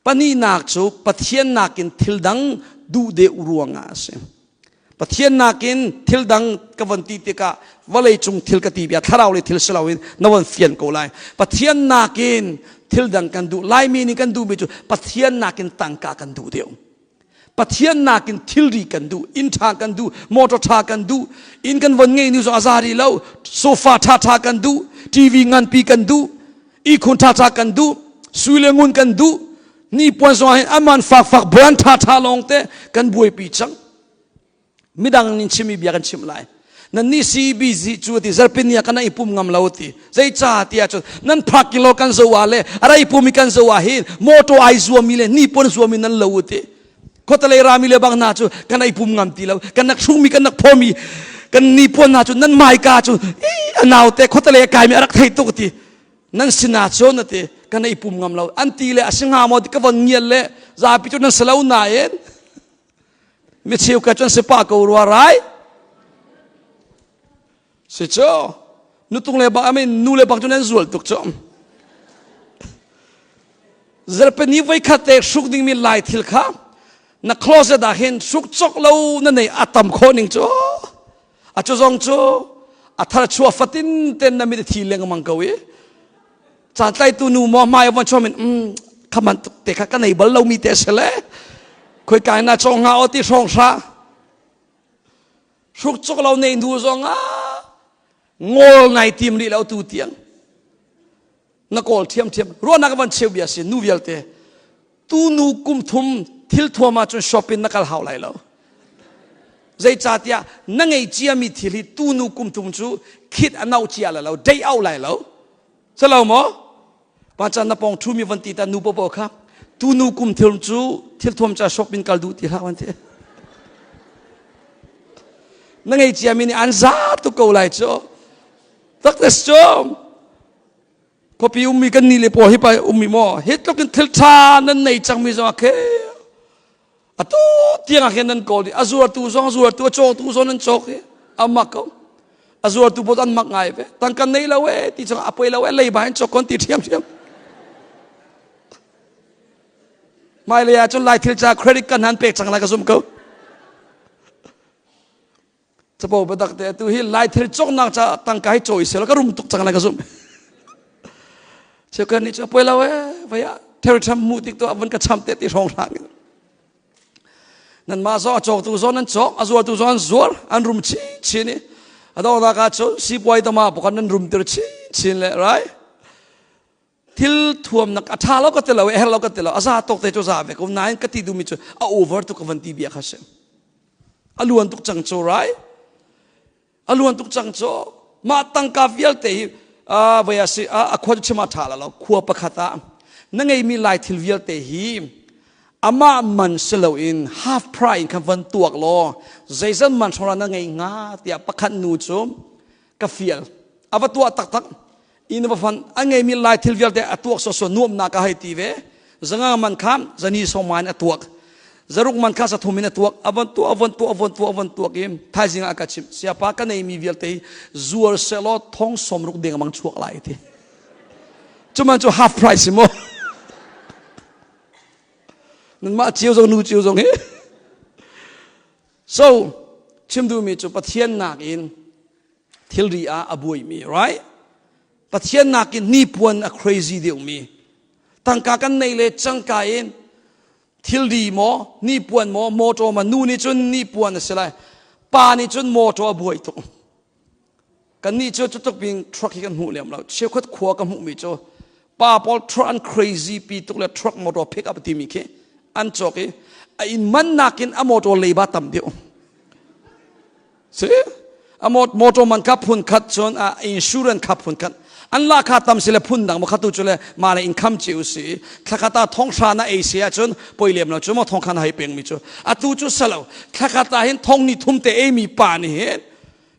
Pahnihnak cu Pathian nakin thil dang duh deuh ruangah a si. Pathian nakin thil dang ka von ti tikah vawlei cung thil ka ti bia thlarau le thil si loin na von fian ko lai. Pathian nakin thil dang kan duh. Laimi nih kan duhmi cu Pathian nakin tangka kan duh deuh. Pathian nakin thilri kan duh, inn ṭha kan duh, motor ṭha kan duh, inn kan von ngei nu zong a za rih lo, sofa ṭha ṭha kan duh, TV nganpi kan duh, ihkhun ṭha ṭha kan duh, sui le ngun kan duh, ni puan zong ah hin aman fakfak brand ṭha ṭha lawng te kan buaipi cang. Midang nih chimmi bia kan chimh lai. Nan nih CBC cu ti zarpini ah kan i pum ngam lo ti. Zeica ti ahcun nan parking lo kan zo ah le a rai pumi kan zo ah hin motor ai zuami le ni puan zuami nan lo ti. Khuatalei rami le bang hna cu kan i pum ngam ti lo. Kan nak hrungmi kan nak phomi kan ni puan hna cu nan maika cu a naute khuatalei a kaimi a rak thei tuk ti. Nan sinah cun ati kan i pum ngam lo. An ti le a si hnga maw ti ka von ngial le zapi cu nan si lo nain Mi cheukhat cun si pah ko rua rai. Si cu nutung le bak I mean nu le bak cu nan zual tuk cu. Zarhpini voi khat te hruk dingmi lai thil kha na closet ah hin hruk cok lo na nei a tam khawh ning cu. A cu zong cu a thar chuah fatin ten na mit a thi lengmang ko i caan tlaitu nu maw hmai von chuam in um khaman tuk te kha ka nei bal lomi te se le khoi kai na chong nga o ti hrawng hra hruk chok lo nei nu zong ah ngol nai tim rih lo tu tiang na kawl thiam thiam ruahnak van cheu bia si nu vialte tu nu kum thum thil thuam ah cun shopping na kal hau lai lo zeicahtiah na ngei ciami thil hi tu nu kum thum cu khit a no cia la lo dei au lai lo Salo maw? Pa chan na pong thu mi van ti ta nu popo kha tu nu kum thil cu thil thuam cha shopping kal duh ti hlah van ti. Na ngei cia mi nih an za tu ko lai cu. Tak tes cu. Khuapi ummi kan ni le pawl hi pa ummi maw hi tluk in thil tha nan nei cang mi zong khe atu tiang ah khin nan kawl i a zuartu zong zuartu a cawktu zong nan cawk i a mak ko a zuartu pawl an mak ngai ve tangka nei lo e ti cang a poi lo e leiba in cawk kon ti ṭhiam ṭhiam hmailei ah cun lai thil ca credit kan han pek cang lai ka zum ko Capo biatak te atu hi lai thil cawknak ca tangka hi cawi sel ka rum tuk cang lai ka zumh. Cheukhat nih cu poi lo e vai ah thil tham mu tik to avun ka cham te ti hrawng hrang in. Nan mah zong a cawktu zong nan cawk a zuartu zong an zuar an rum chin chin i a donghnak ah cun sipuai tama pokan nan rum tir chin chin le rai thil thuamnak a ṭha lo ka ti lo a her lo ka ti lo a za tawk te cu za ve ko nain ka ti duhmi cu a over tuk ka van ti bia kha si a luan tuk cang cu rai a luan tuk cang cu mah tangka vialte hi voi a si a khua cu chim a ṭha la lo khua pakhat ah na ngeimi lai thil vialte hi amah man si loin half price in khan van tuak law zeizat man hrawng na ngei hnga tiah pakhat nu cu ka fial a va tuah taktak inn va fan a ngeimi lai thil vialte a tuak sawsawh nuamnak a hei ti ve zanga man kha zani sawma in a tuak zaruk man kha sathum in a tuak a von tuah a von tuah a von tuah a von tuak i thaizing ah ka chimh siapa ka neimi vialte hi zuar selaw thong sawmruk deng mang chuak lai ti cuman cu half price mo nanmah cio zong nu cio zong hi so chim duhmi cu pathian nakin. Thilri ah a buaimi, right? Pathian nakin hnipuan a crazy deuhmi. Tangka kan nei le cangka in thilri maw, hnipuan maw, motor ma nu nih cun hnipuan a si lai. Pa nih cun motor a buai tuk. Kannih cu cutuk bing truck hi kan hmuh lem lo. Cheukhat khua ka hmuhmi cu pa pawl truck an crazy pi tuk le truck motor pick up timi khi an cawk i a inn man nakin a motor leiba tam deuh. Si? A motor man kha phun khat cun a insurance kha phun khat an la kha tam si le phun dang kha tu cu le ma le income ci u si thlakata thong hra na ei si ahcun poi lem lo cu mo thong khan hai peng mi cu atu cu salo thlakata hin thong ni thum te ei mi pa ni hin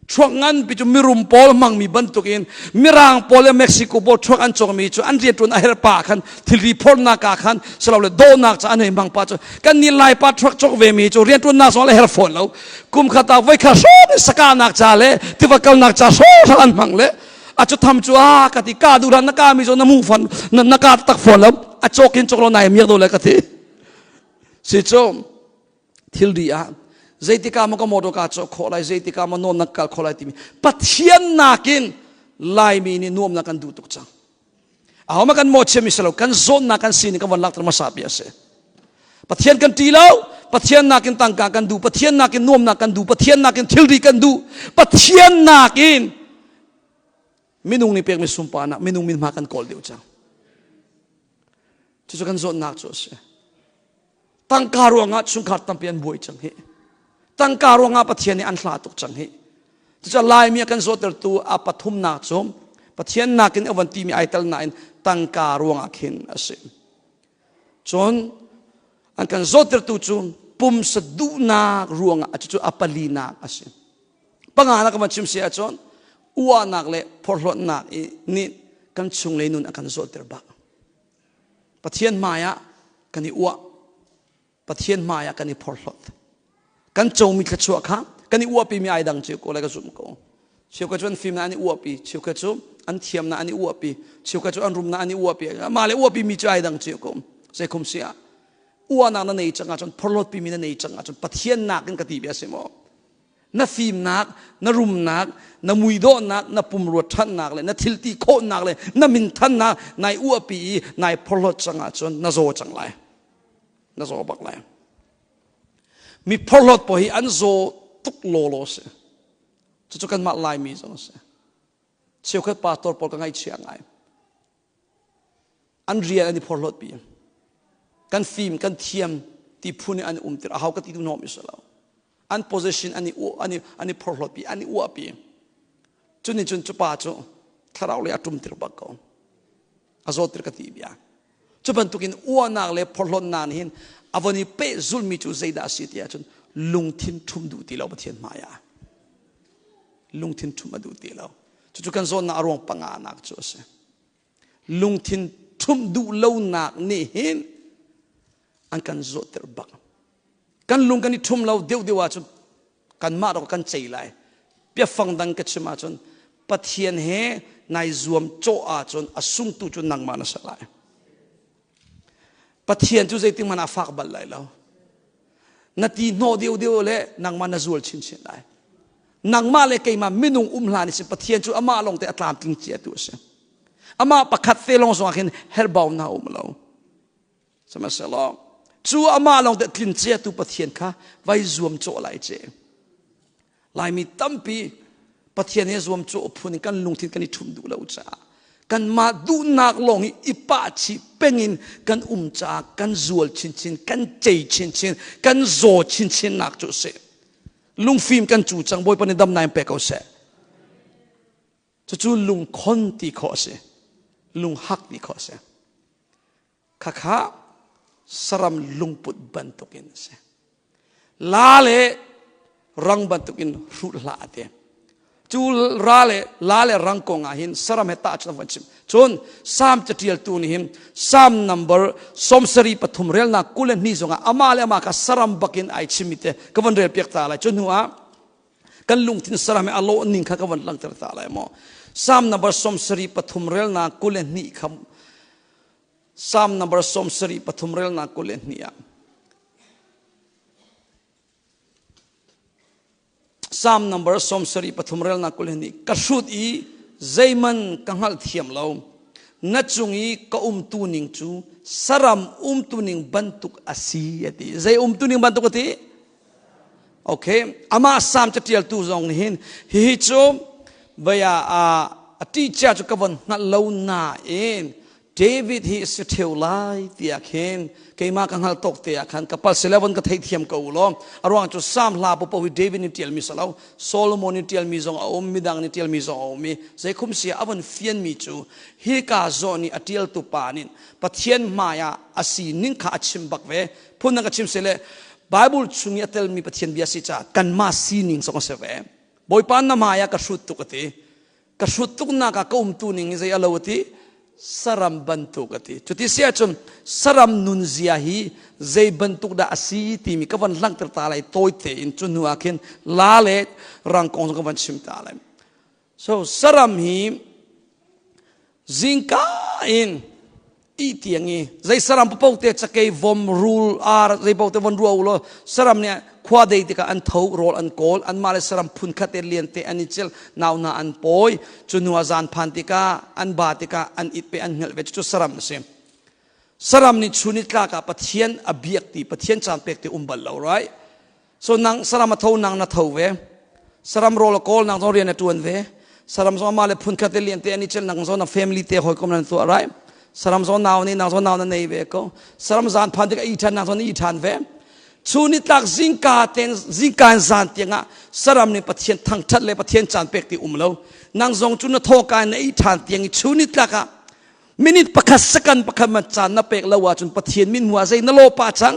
Truck nganpi cu mirum pawl hmangmi bantukin Mirang pawl le Mexico pawl truck an cawkmi cu an rianṭuan a herh pa khan thilri phornak ah khan silole dawhnak ca an hei hmang pa cu kan nih Laipa truck cawk ve mi cu rianṭuannak zong le herh fawn lo. Kum khat ah voikhat hrawng in sakanak ca le tiva kalnak ca hrawng an hmang le a cu tham cu a ka ti ka duh na ka mi cu na mu fon na ka tak fawn lo a cawk in cawk lo nai miak do le ka ti si cu thilri ah zeitikah maw ka motor kaa cawk khawh lai zeitikah maw nuamnak kal khawh lai timi Pathian nakin Laimi nih nuamnak kan duh tuk cang aho ma kan mawhchiah mi si lo kan zawnnak kan sining kan von lakter hmasa pi a si Pathian kan ṭi lo Pathian nakin tangka kan duh Pathian nakin nuamnak kan duh Pathian nakin thilri kan duh Pathian nakin minung nih pekmi sunparnak minung min hma kan kawl deuh cang cucu kan zawnnak cu a si Tangka ruangah chungkhar tampi an buai cang hi. Tangka ruangah Pathian nih an hla tuk cang hi. Cucaah Laimi a kan zawtertu a pathumnak cu Pathian nakin a van timi ai tel nain tangka ruangah khin a si. Cun an kan zawtertu cu pumsa duhnak ruangah cucu a palinak a si. Panganak ka van chim si ahcun uahnak le phorhlawtnak nih kan chunglei nun a kan zawter bak. Pathian hmaiah kan i uah. Pathian hmaiah kan i phorhlawt. Kan comi thluachuah kha kan i uahpimi ai dang cio ko lai ka zumh ko. Cheukhat cu an fimnak an i uahpi, cheukhat cu an thiamnak an i uahpi, cheukhat cu an rumnak an i uahpi. Mah le uahpimi cu ai dang cio ko. Zeikhum si ah uahnak na nei cang ahcun phorhlawtpimi na nei cang ahcun Pathian nakin ka ti bia si maw? Na fimnak, na rumnak, na muidawhnak, na pumrua ṭhatnak le na thilti khawhnak le na minthannak nai uahpi i nai phorhlawt cang ahcun na zaw cang lai. Na zaw bak lai. Mi phorhlawt pawl hi an zaw tuk lawlaw si. Cucu kanmah Laimi zong a si. Cheukhat pastor pawl ka ngaihchia ngai. An rian an i phorhlawtpi. Kan fim, kan thiam ti phun in an um tir. Ahau ka ti tu hnawm i si lo. An position an i an i an i phorhlawtpi, an i uahpi. Cunin cun cu pa cu thlarau lei a ṭum tir bak ko. A zawt tir ka ti bia. Cu bantukin uahnak le phorhlawtnak nih hin a von i pehzulmi cu zeidah a si ti ahcun lungthin ṭhum duh ti lo Pathian hmai ah. Lungthin ṭhum a duh ti lo. Cucu kan zawnnak a ruang panganak cu a si. Lungthin ṭhumh duh lonak nih hin an kan zawhter bak. Kan lung kan i ṭhum lo deuhdeuh ahcun kanmah rak kan cei lai. Biafang dang ka chim ahcun Pathian he nai zuam cawh ahcun a sungtu cu nangmah na si lai. Pathian cu zeitik hmanh ah fak bal lai lo. Na ti hnawh deuh deuh le nangmah na zual chinchin lai. Nangmah le keimah minung um hlan i Pathian cu amah lawng te a tlamtling cia tu a si. Amah pakhat te lawng zongah khin herhbau na um lo. Sihmanhsehlaw cu amah lawng te tlin cia tu Pathian kha vai zuam cawh lai ce. Laimi tampi Pathian he zuamcawh phun in kan lungthin kan i ṭhum duh lo caah kanmah duhnak lawng hi i pah chih peng in kan um caah kan zual chinchin kan cei chinchin kan zaw chinchin nak cu a si lungfim kan cu cang Bawipa nih damnak in pe ko seh cucu lungkhon ti khawh a si lunghak ti khawh a si Khakha saram lungput bantukin a si. La le rang bantukin hrut hlah a ti. Cu ra le la le rang kong ah hin saram he tahchunh van chim. Cun Salm catialtu nih hin Salm number 73 relnak 22 zongah amah le amah kha saram bakin ai chimmi te ka van rel piak ta lai. Cu hnu ah kan lungthin saram he a lawh ning kha ka van langhter ta lai maw. Salm number 73 relnak 22 kha Psalm number 73 relnak 22 ah. Psalm number 73 relnak 20 nih ka hrut i zeiman ka hngalh thiam lo. Na cung i ka umtu ning cu saram umtu ning bantuk a si a ti. Zei umtu ning bantuk a ti? Okay. Amah Psalm catialtu zong nih hin hihi cu vaya a ṭih cu ka von hngalh lo nain David hi si ṭheu lai tiah khin keimah ka hngal tawk te ah khan ka pal sile von ka theithiam ko u law. A ruang cu Psalm hla popo hi David nih ṭialmi si lo, Solomon nih ṭialmi zong a um, midang nih ṭialmi zong a um i zeikhum sia a von fianmi cu hika zawn i a ṭialtu pa nih Pathian hmai ah a sining kha a chim bak ve. Phundang ka chim sile, Bible chung i a telmi Pathian bia si caah kanmah sining zong a si ve. Bawipa, na hmai ah ka hrut tuk a ti. Ka hrut tuknak ah ka umtu ning hi zei a lo a ti? Saram bantuk a ti. Cuti si ahcun saram nunzia hi zei bantuk dah a si timi ka van langhter ta lai tawi tein. Cu hnu ah khin la le rang kong zong ka van chim ta lai. So saram hi zingka in ti tiang i zei saram papo te, cakei, vom, rul, ar, zei paoh te von rua u law, saram nih khua dei tikah an tho, rawl an kawl, anmah le saram phun khat te lian te an i cil, nau hna an pawi. Cu hnu ah zan phan tikah an ba tikah an it pe, an hngelh ve. Cu saram a si. Saram nih chun i tlak ah Pathian a biak ti, Pathian caan pek ti um bal lo, right? So nang saram a tho, nang na tho ve. Saram rawl a kawl, nang zong rian a tuan ve. Saram zong amah le phunkhat te lian te an i cel, nang zong na family te hawikom nan tuah, right? Saram zong nau nih, nang zong nau na nei ve ko. Saram zan phan tik a i than, nang zong na i than ve. Chu ni tlak zingka ten zingka in zan tiangah saram nih Pathian thangthat le Pathian caan pek ti um lo. Nang zong cu na thawka in na i than tiang i chu ni tlak ah minute pakhat, second pakhat man caan na pek lo ahcun Pathian min hmu ah zei na law pa cang?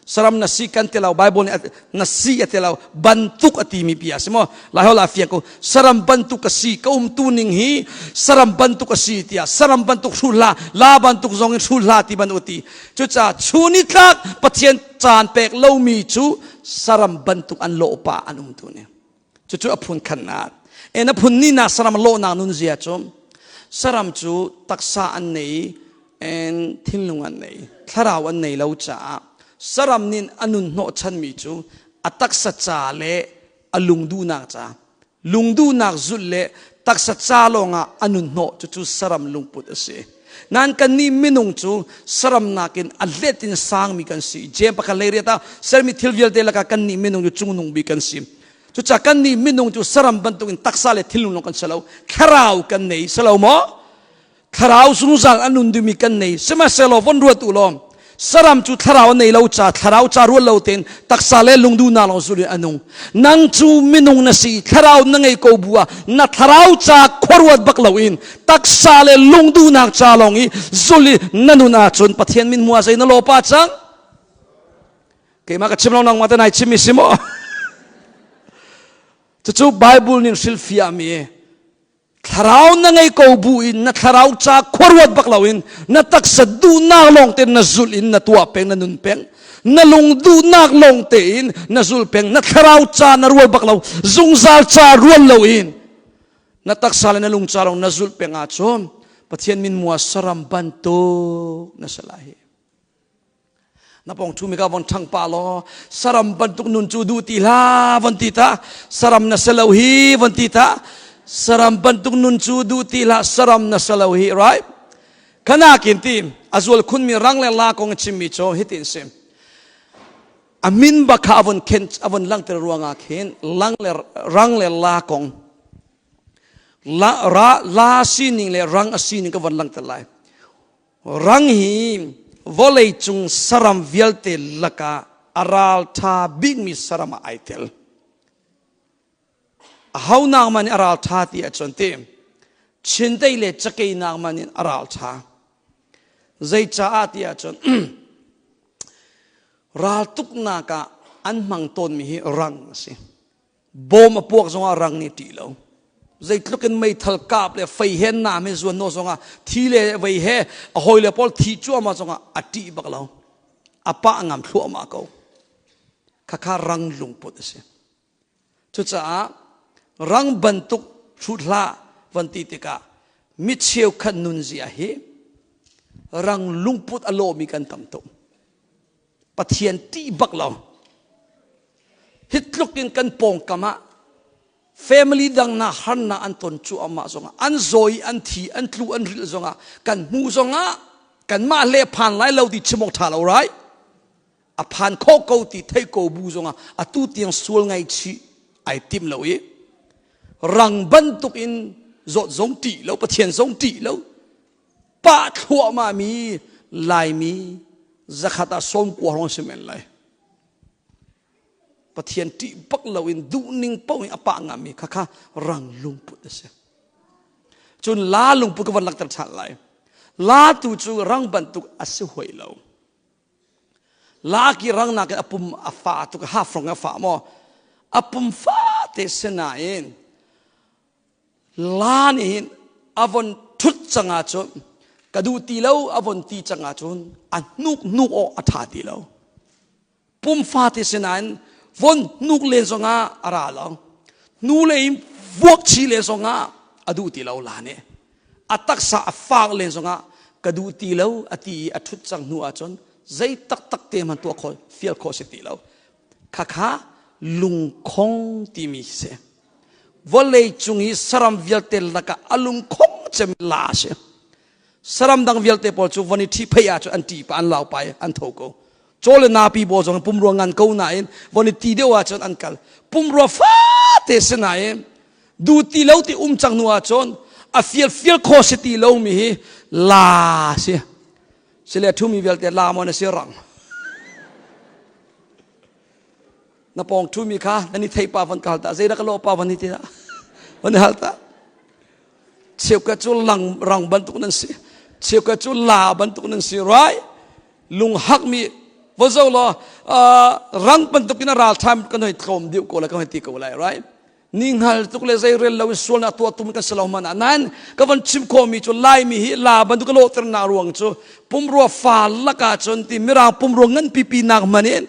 Saram na si kan ti lo. Bible nih na si a ti lo, bantuk a timi bia si maw? Lai hol ah fiang ko. Saram bantuk a si, ka umtu ning hi saram bantuk a si tiah, saram bantuk hru hlah, la bantuk zong in hru hlah ti ban uti. Cucaah chun i tlak Pathian caan pek lomi cu saram bantuk an lawh pa an umtu ning. Cucu a phun khannak. En a phun ni nak saram lawhnak nunzia cu, saram cu taksa an nei en thinlung an nei, thlarau an nei lo caah saram nih a nun hnawhchanmi cu a taksa ca le a lungduhnak ca, lungduhnak zulh le taksa ca lawngah a nun hnawh. Cucu saram lungput a si. Nan kannih minung cu saram nakin a let in sangmi kan si. Jeim pakhat lei riat ah sermi thil vialte lakah kannih minung cu cungnung bik kan si. Cucaah kannih minung cu saram bantukin taksa le thinlung lawng kan si lo. Thlarau kan nei, si lo maw? Thlarau zungzal a nun dingmi kan nei. Sihmanhsehlaw von ruat u law, saram cu thlarau a nei lo ca, thlarau ca ruat lo tein taksa le lungduhnak lawng zul in a nung. Nang cu minung na si, thlarau na ngei ko bu ah na thlarau ca khuaruat bak loin taksa le lungduhnak ca lawng i zul i na nun ahcun Pathian min hmu ah zei na law pa cang? Keimah ka chim lo, nangmah te nai chim mi si maw? Cucu Bible nih hrilhfiahmi. Thlarau na ngei ko bu in na thlarau ca khuaruat bak loin na taksa duhnak lawng tein na zulh in na tuah peng, na nun peng, na lung duhnak lawng tein na zul peng, na thlarau ca na rual bak lo, zungzal ca rual loin na taksa le na lung ca lawng na zulh peng ahcun Pathian min mua saram bantuk na si lai. Na pong thu mi ka von ṭhang pa law, saram bantuk nun cu duh ti hlah von ti ta. Saram na si lo hi von ti ta. Saram bantuk nun cu duh ti hlah, saram na si lo hi, right? Khanakin ti a zual khun mi rang le la kong chim mi cu hitin sim. A min ba kha avon khen, avon langter ruangah khin lang le rang le la kong, la ra la sining le rang a sining ka von langter lai. Rang hi vawleicung saram vialte lakah a ralṭha bikmi saram ah ai tel. Aho nakman in a ralṭha ti ahcun ti chintei le cakei nakman in a ralṭha. Zeicaah ti ahcun raltuknak ah an hmang tawnmi hi rang a si. Bom a puak zongah rang nih ṭih lo. Zeitluk in meithal kap le fei he nam he zuan naw zongah, thi le vei he a hawile pawl thi cuahmah zongah a ṭih bak lo. A pah ngam thluahmah ko. Khakha rang lungput a si. Cucaah rang bantuk hrut hlah van ti tikah mi cheukhat nunzia hi rang lungput a lawmi kan tam tuk. Pathian ṭih bak lo. Hi tluk in kan pawngkam ah family dang na harnak an ton cuahmah zongah an zaw i an thi an tlu an rilh zongah kan hmu zongah kanmah le phan lai lo ti chim awk ṭha lo right? A phan kho ko ti thei ko bu zongah atu tiang sual ngaihchih ai tim lo i rang bantuk in zawt zong ṭih lo Pathian zong ṭih lo pah thluahmah mi Laimi zakhat ah 90 hrawng si men lai. Pathian ṭih bak loin duhning paoh in a pah ngami kha kha rang lungput a si. Cun la lungput ka van langhter ṭhan lai. La tu cu rang bantuk a si hoi lo. La ki rang nakin a pum a fa tuk half rong a fa maw? A pum fa te sinain La nih hin a von ṭhut cang ahcun ka duh ti lo a von ti cang ahcun a hnuk hnuk awk a ṭha ti lo. Pumfa te sinain von hnuk len zongah a ra lo. Hnu lei in vuak chi len zongah a duh ti lo la nih. A taksa a fak len zongah ka duh ti lo a ti i a ṭhut cang hnu ahcun zei taktak te hmanh tuah khawh fial khawh si ti lo. Khakha lungkhong timi si. Vawlei cung i saram vialte lakah a lungkhong cem la a si. Saram dang vialte pawl cu von i ṭhihpheih ahcun an ṭih pah, an lau pah i an tho ko. Caw le napi pawl zong pumrua ngan ko nain von i ti deuh ahcun an kal. Pumrua fate si nain du ti lo ti um cang hnu ahcun a fial fial kho si ti lomi hi la si. Sile ṭhumi vialte la maw na si rang. Na pawng ṭhumi kha nan i theih pa von ka hal ta zeidah ka lawh pa von i ti dah von i hal ta. Cheukhat cu lang rang bantuk nan si. Cheukhat cu la bantuk nan si right? Lunghak mi va zo law rang bantuk in a ral ṭham kan hoi tlawm deuh ko lai kan hoi ti ko lai right? Ni hngal tuk le zei rel lo in sualnak tuah tum kan si lo hmanh ah nain ka von chim khawhmi cu Laimi hi la bantuk ka lawhter nak ruang cu pumrua fa lakah cun ti mirang pumrua ngan pipi nak hman in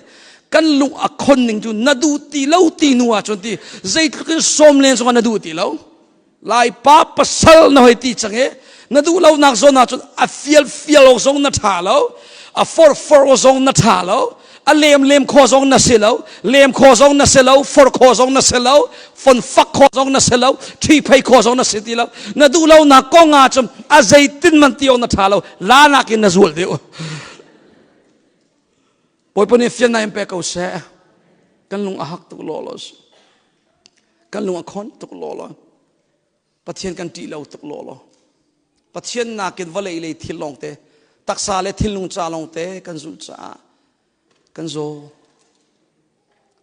kan lung a khon ning cu na duh ti lo ti nu ah cun ti zeitluk in sawm len zongah na duh ti lo. Laipa pasal na hoi ti cang i na duh lo nak zawn ah cun a fial fial awk zong na ṭha lo, a for for awk zong na ṭha lo, a lem lem kho zong na si lo, lem kho zong na si lo, for kho zong na si lo, fon fak kho zong na si lo, ṭhi phei kho zong na si ti lo. Na duh lo nak kong ah cun a zeitin man ti awk na ṭha lo, la nakin na zual deuh. Bawipa nih fiannak in pe ko seh. Kan lung a hak tuk law law. Kan lung a khon tuk law law. Pathian kan ṭih lo tuk law law. Pathian nakin vawlei lei thil lawngte, taksa le thinlung ca lawngte kan zulh caah kan zaw.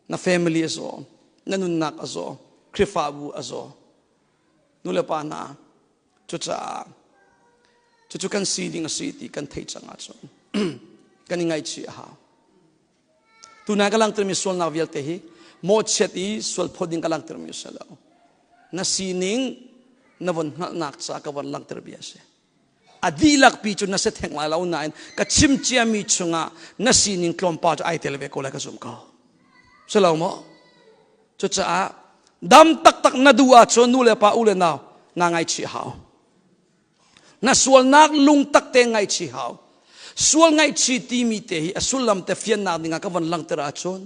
Na family a zaw, na nunnak a zaw, Khrihfabu a zaw. Nu le pa hna, cucaah cucu kan sining a si ti kan theih cang ahcun kan i ngaihchih a hau. Tunai ka langhtermi sualnak vialte hi mawhchiat i sual phawt ding ka langhtermi a si lo. Na sining na von hngalhnak ca ka von langhter bia a si. A dihlak pi cu na si theng lai lo nain ka chim ciami chungah na sining tlawmpal cu ai tel ve ko lai ka zumh ko. Si lo maw? Cucaah dam taktak na duh ahcun nu le pa u le nau naa ngaihchih hau. Na sualnak lungtak te ngaihchih hau. Sual ngaihchih timi te hi a sullam te fiannak dingah ka von langhter ahcun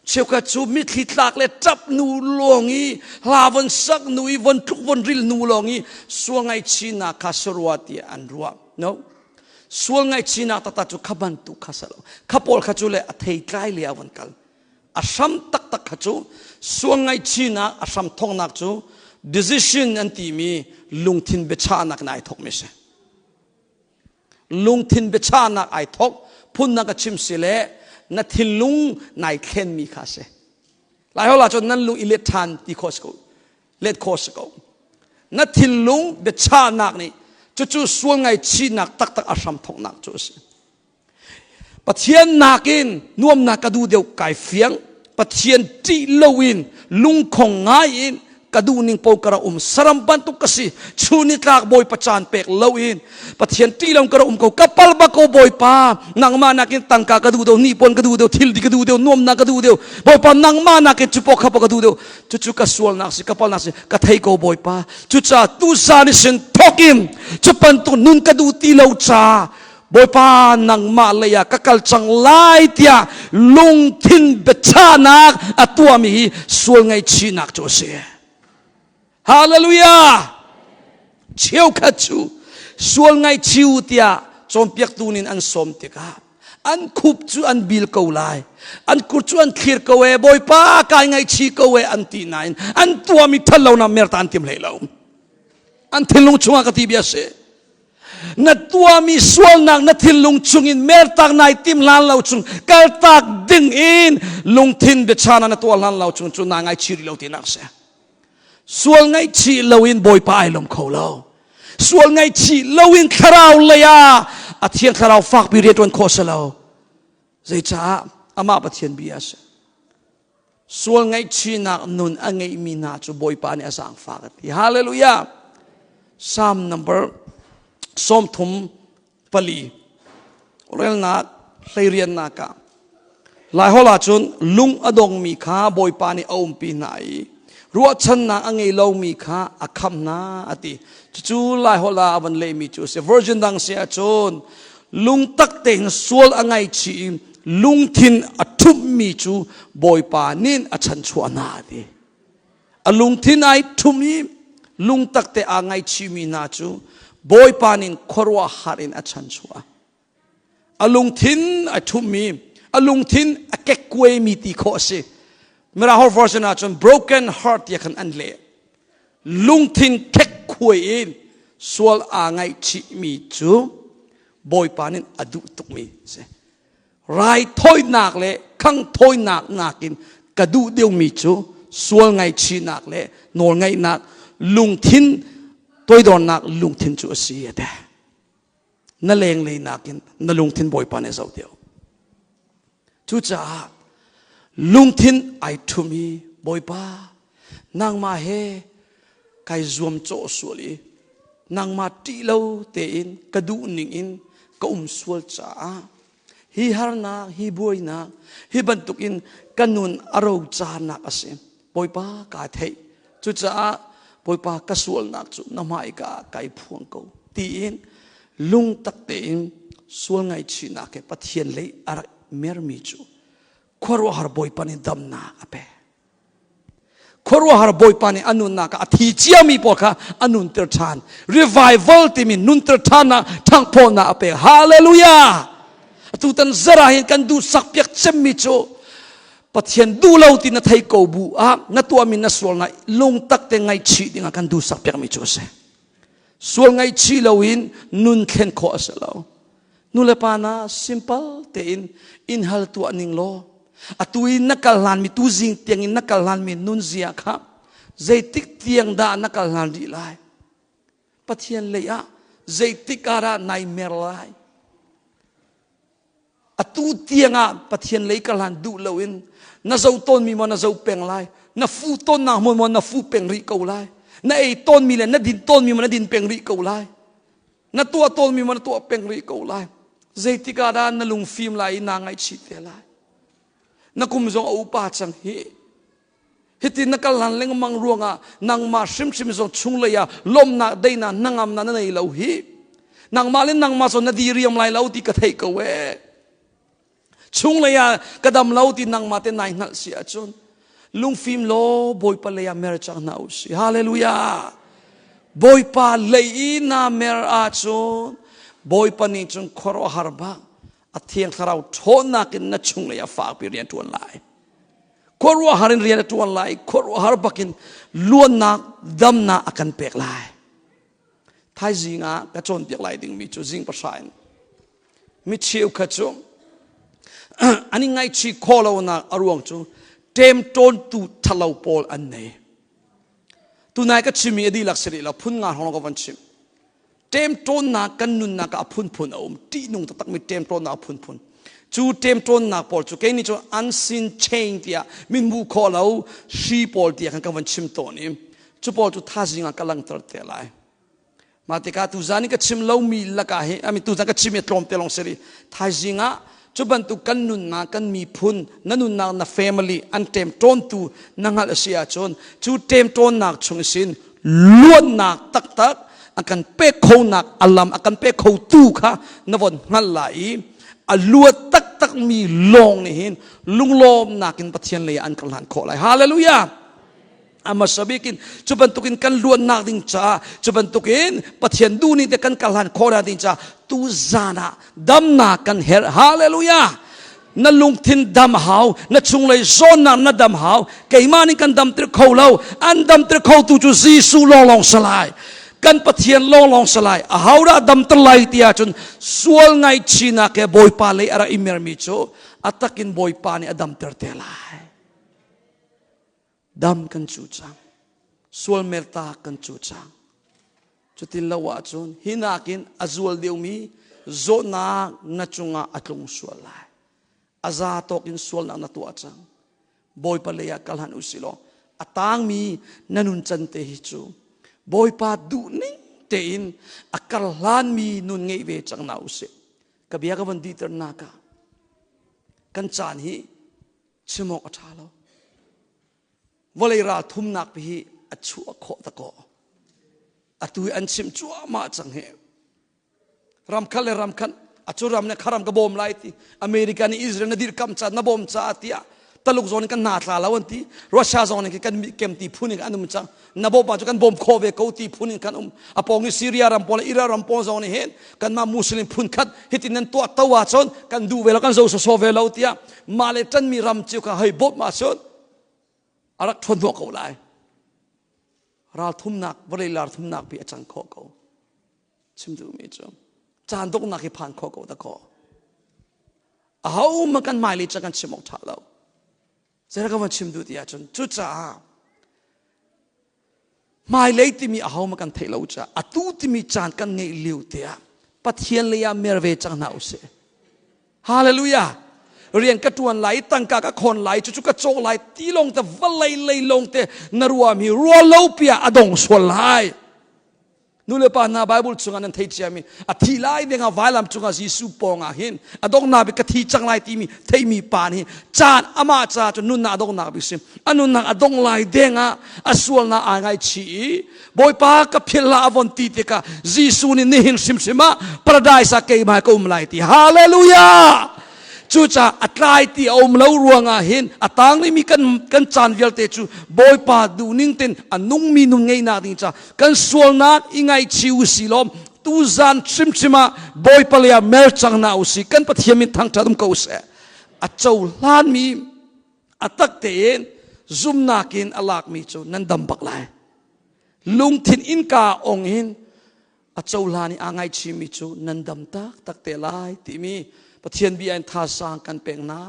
cheukhat cu mitthli tlak le ṭap nu lawng i hla von sak nu i von tluk von ril nu lawng i sual ngaihchihnak kha sarua tiah an ruah. No. Sual ngaihchihnak taktak cu kha bantuk kha si lo. Kha pawl kha cu le a theitlai le a von kal. A hram taktak kha cu sual ngaihchihnak a hram thawknak cu decision an timi lungthin biachahnak in ai thawkmi si. Lungthin biachahnak ai thawk phunnak ka chim si le na thinlung nai thlenmi kha si. Lai holh ahcun nan lung i let ṭhan ti khawh si ko. Let khawh si ko. Na thinlung biachahnak nih cucu sual ngaihchihnak taktak a hram thawknak cu a si. Pathian nakin nuamnak ka duh deuh kai fiang. Pathian ṭih loin lungkhong ngai in ka duh ning paoh ka rak um. Saram bantuk ka si. Chun ni tlak Bawipa caan pek loin Pathian ṭih lo ka rak um ko. Ka pal bak ko Bawipa. Nangmah nakin tangka ka duh deuh, hnipuan ka duh deuh, thil di ka duh deuh, nuamnak ka duh deuh. Bawipa nangmah nakin cu paoh kha paoh ka duh deuh. Cucu ka sualnak si, ka palnak si, ka thei ko Bawipa. Cucaah tuzaan i sin thawk in cu bantuk nun ka duh ti lo ca. Bawipa nangmah lei ah ka kal cang lai tiah lungthin biachahnak a tuahmi hi sual ngaihchihnak cu a si. Hallelujah! Cheukhat cu sual ngaihchih u tiah cawnpiaktu nih an sawm tikah an khup cu an bil ko lai an kut cu an thlir ko e bawipa kai ngaihchih ko e an ti nain an tuahmi ṭhatlonak merta an tim hlei lo an thinlung chungah ka ti bia si na tuahmi sualnak na thinlung chungin mertak nai tim hlan lo chung kaltak ding in lungthin biachana na tuah hlan lo chung cu naa ngaichih rih lo tinak si Sual ngaihchih loin Bawipa ai lawm kho lo. Sual ngaihchih loin thlarau lei ah a thiang thlarau fakpi rianṭuan khawh si lo. Zeicah amah Pathian bia a si. Sual ngaihchihnak nun a ngeihmi hna cu Bawipa nih a zaangfak a ti. Hallelujah. Psalm number 34 relnak hleiriannak ah Laiholh ahcun lung a dongmi kha Bawipa nih a umpi hna i ruahchannak a ngei lomi kha a khamh hna a ti. Cucu Laiholh ah a van lehmi cu a si. Version dang si ahcun lungtak tein sual a ngaihchih i lungthin a ṭhumhmi cu Bawipa nih a chanchuah hna a ti. A lungthin ai ṭhum i lungtak te aa ngaihchihmi hna cu Bawipa nih khuaruahhar in a chanchuah. A lungthin a ṭhummi, a lungthin a kekkuaimi ti khawh a si. Mirang version ahcun broken heart tiah khan an leh. Lungthin kekkuai in sual aa ngaihchihmi cu Bawipa nih a duh tukmi a si. Raithawinak le khangthawinak nakin ka duh deuhmi cu sual ngaihchihnak le nawlngaihnak lungthin toidornak lungthin cu a si a ti. Na lenglei nakin na lungthin Bawipa nih a zoh deuh. Cucaah lungthin ai ṭhum i Bawipa nangmah he kai zuam cawh sual i nangmah ṭih lo tein ka duh ning in ka um sual caah hi harnak hi buainak hi bantukin ka nun a rocarnak a si. Bawipa kaa theih. Cucaah Bawipa ka sualnak cu na hmaika ah kai phuang ko tiin lungtak tein sual ngaihchihnak he Pathian lei a rak mermi cu khuaruahhar Bawipa nih damnak a pek. Khuaruahhar Bawipa nih a nunnak ah a thi ciami pawl kha a nunter ṭhan. Revival timi nunter ṭhannak ṭhanghphawhnak a pek. Hallelujah! Atutan zara hin kan duhsak piak cemmi cu Pathian duh lo ti na thei ko bu ah na tuahmi na sualnak lungtak te ngaihchih dingah kan duhsak piakmi cu a si. Sual ngaihchih loin nun thlen khawh a si lo. Nu le pa na simple tein in hal tuah ning law atu i na kal hlan mi tu zing tiang in na kal hlan mi nun zia kha zeitik tiang dah na kal hlan rih lai Pathian lei ah zeitik ah dah nai mer lai Atu tiangah Pathian lei ka hlan duh loin na zo tawnmi maw na zo peng lai na fu tawnnak hmun maw na fu peng rih ko lai na ei tawnmi le na din tawnmi maw na din peng rih ko lai na tuah tawnmi maw na tuah peng rih ko lai zeitik ah dah na lungfim lai i naa ngaihchih te lai na kum zong a upa cang hi Hitin na kal hlan lengmang ruangah nangmah hrimhrim zong chunglei ah lawmhnak daihnak hnangamnak na nei lo hi. Nangmah le nangmah zong na diriam lai lo ti ka theih ko ee. Chunglei ah ka dam lo ti nangmah te nai hngalh si ahcun lungfim law Bawipa lei ah mer cang hna u si. Hallelujah. Bawipa lei i na mer ahcun Bawipa nih cun khuaruahhar bak a thiang thlarau ṭhawnnak in na chunglei ah fakpi rian ṭuan lai. Khuaruahhar in rian a ṭuan lai khuaruahhar bakin luannak damnak a kan pek lai thaizing ah ka cawnpiak lai dingmi cu zing pahra in mi cheukhat cu an i ngaihchih khawh lonak a ruang cu ṭemṭawntu ṭhalo pawl an nei tunai ka chimmi a dihlak si rih lo phun nga hrawng ka van chim Ṭemṭawnnak kan nunnak ah a phunphun a um. Ṭihnung taktakmi ṭemṭawnnak a phunphun. Cu ṭemṭawnnak pawl cu kei nih cun unseen chain tiah min hmuh khawh lo hri pawl tiah khan ka van chim tawn i cu pawl cu thazing ah ka langhter te lai. Mah tikah tuzan i ka chim lomi lakah hi I mean, tuzan ka chim i tlawmte lawng si rih. Thaizing ah cu bantuk kan nunnak kan miphun na nunnak na family an ṭemṭawntu na hngalh a si ahcun cu ṭemṭawnnak chung sin luatnak taktak. A kan pek khonak a lam a kan pek khotu kha na von hngal lai i a luat taktak mi lawng nih hin lunglawmnak in Pathian lei ah an kal hlan khawh lai. Hallelujah! Amasa bikin cu bantukin kan luannak ding caah, cu bantukin Pathian duh ning te kan kal hlan khawh ding caah tu zan ah damnak kan herh. Hallelujah! Na lungthin dam hau, na chunglei zawnnak na dam hau. Keimah nih kan damter kho lo, an damter kho tu cu Jesuh lawnglawng salai, kan Pathian lawnglawng salai. A hau dah damter lai ti ahcun sual ngaihchihnak he Bawipa lei a rak i mermi cu a takin Bawipa nih a damter te lai. Dam kan cu cang, sual merta kan cu cang. Cutin lo ahcun hi nakin a zual deuhmi zawtnak na cungah a tlung sual lai. A za tawk in sualnak na tuah cang. Bawipa lei ah kal han usih law a tangmi na nun can te hi cu Bawipa duhning tein a kar hlanmi nun ngeih ve cang na usih. Ka bia ka von dihter nak ah kan caan hi chim awk a ṭha lo. Vawlei ral thumnak hi a chuah khawh ta kaw. Atu hi an chim cuahmah cang hi. Ramkhat le ramkhat acu ram ne kharam ka bawm lai ti. America nih Israel na dirkam ca na bawm ca tiah Taluk zong nih kan hna tla lo an ti. Russia zong nih kan kem ti phun in an um cang. Na bawm cu kan bawm khawh ve ko ti phun in kan um. A pawng i Syria ram pawl le Iraq ram pawl zong nih hin kanmah Muslim phun khat hitin nan tuah to ahcun kan duh ve lo, kan zo soso ve lo tiah mah le ṭanmi ram cio kha hei bawmh ahcun a rak ṭhawn hnawh ko lai. Ral thumnak, vawlei lar thumnak pi a cang khawh ko. Chim duhmi cu caan donghnak hi phan khawh ko da kaw. Aho ma kan hmailei ca kan chim awk ṭha lo. Zeidah ka van chim duh ti ahcun cucaah hmailei timi aho ma kan theih lo caah atu timi caan kan ngeih lio te ah Pathian lei ah mer ve cang hna usih. Hallelujah! Rian ka ṭuan lai, tangka ka khawn lai, cucu ka cawk lai ti lawng te vawlei lei lawng te na ruahmi rua lo piah a dong sual lai. Nu le pa hna, Bible chungah nan thei ciami a thi lai dingah vailam cungah Jesuh pawngah hin a donghnak bik ka thi cang lai timi theimi pa nih caan amah ca cu nunnak a donghnak bik si. A nunnak a dong lai dengah a sualnak aa ngaichih i Bawipa ka philh hlah a von ti tikah Jesuh nih nihin hrimhrim ah paradise ah keimah ka um lai ti. Hallelujah! Cucaah a tlai ti a um lo ruangah hin a tanglimi kan caan vialte cu Bawipa duhning ten a nungmi nun ngeihnak ding ca kan sualnak i ngaihchih u si law tuzan hrimhrim ah Bawipa lei ah mer cang hna u si. Kan Pathian min thangṭhat um ko seh. A cohlanmi a tak tein zumnak in a lakmi cu nan dam bak lai. Lungthin innka ong in a cohlan i aa ngaichihmi cu nan dam taktak te lai timi Pathian bia in thazaang kan pek hna.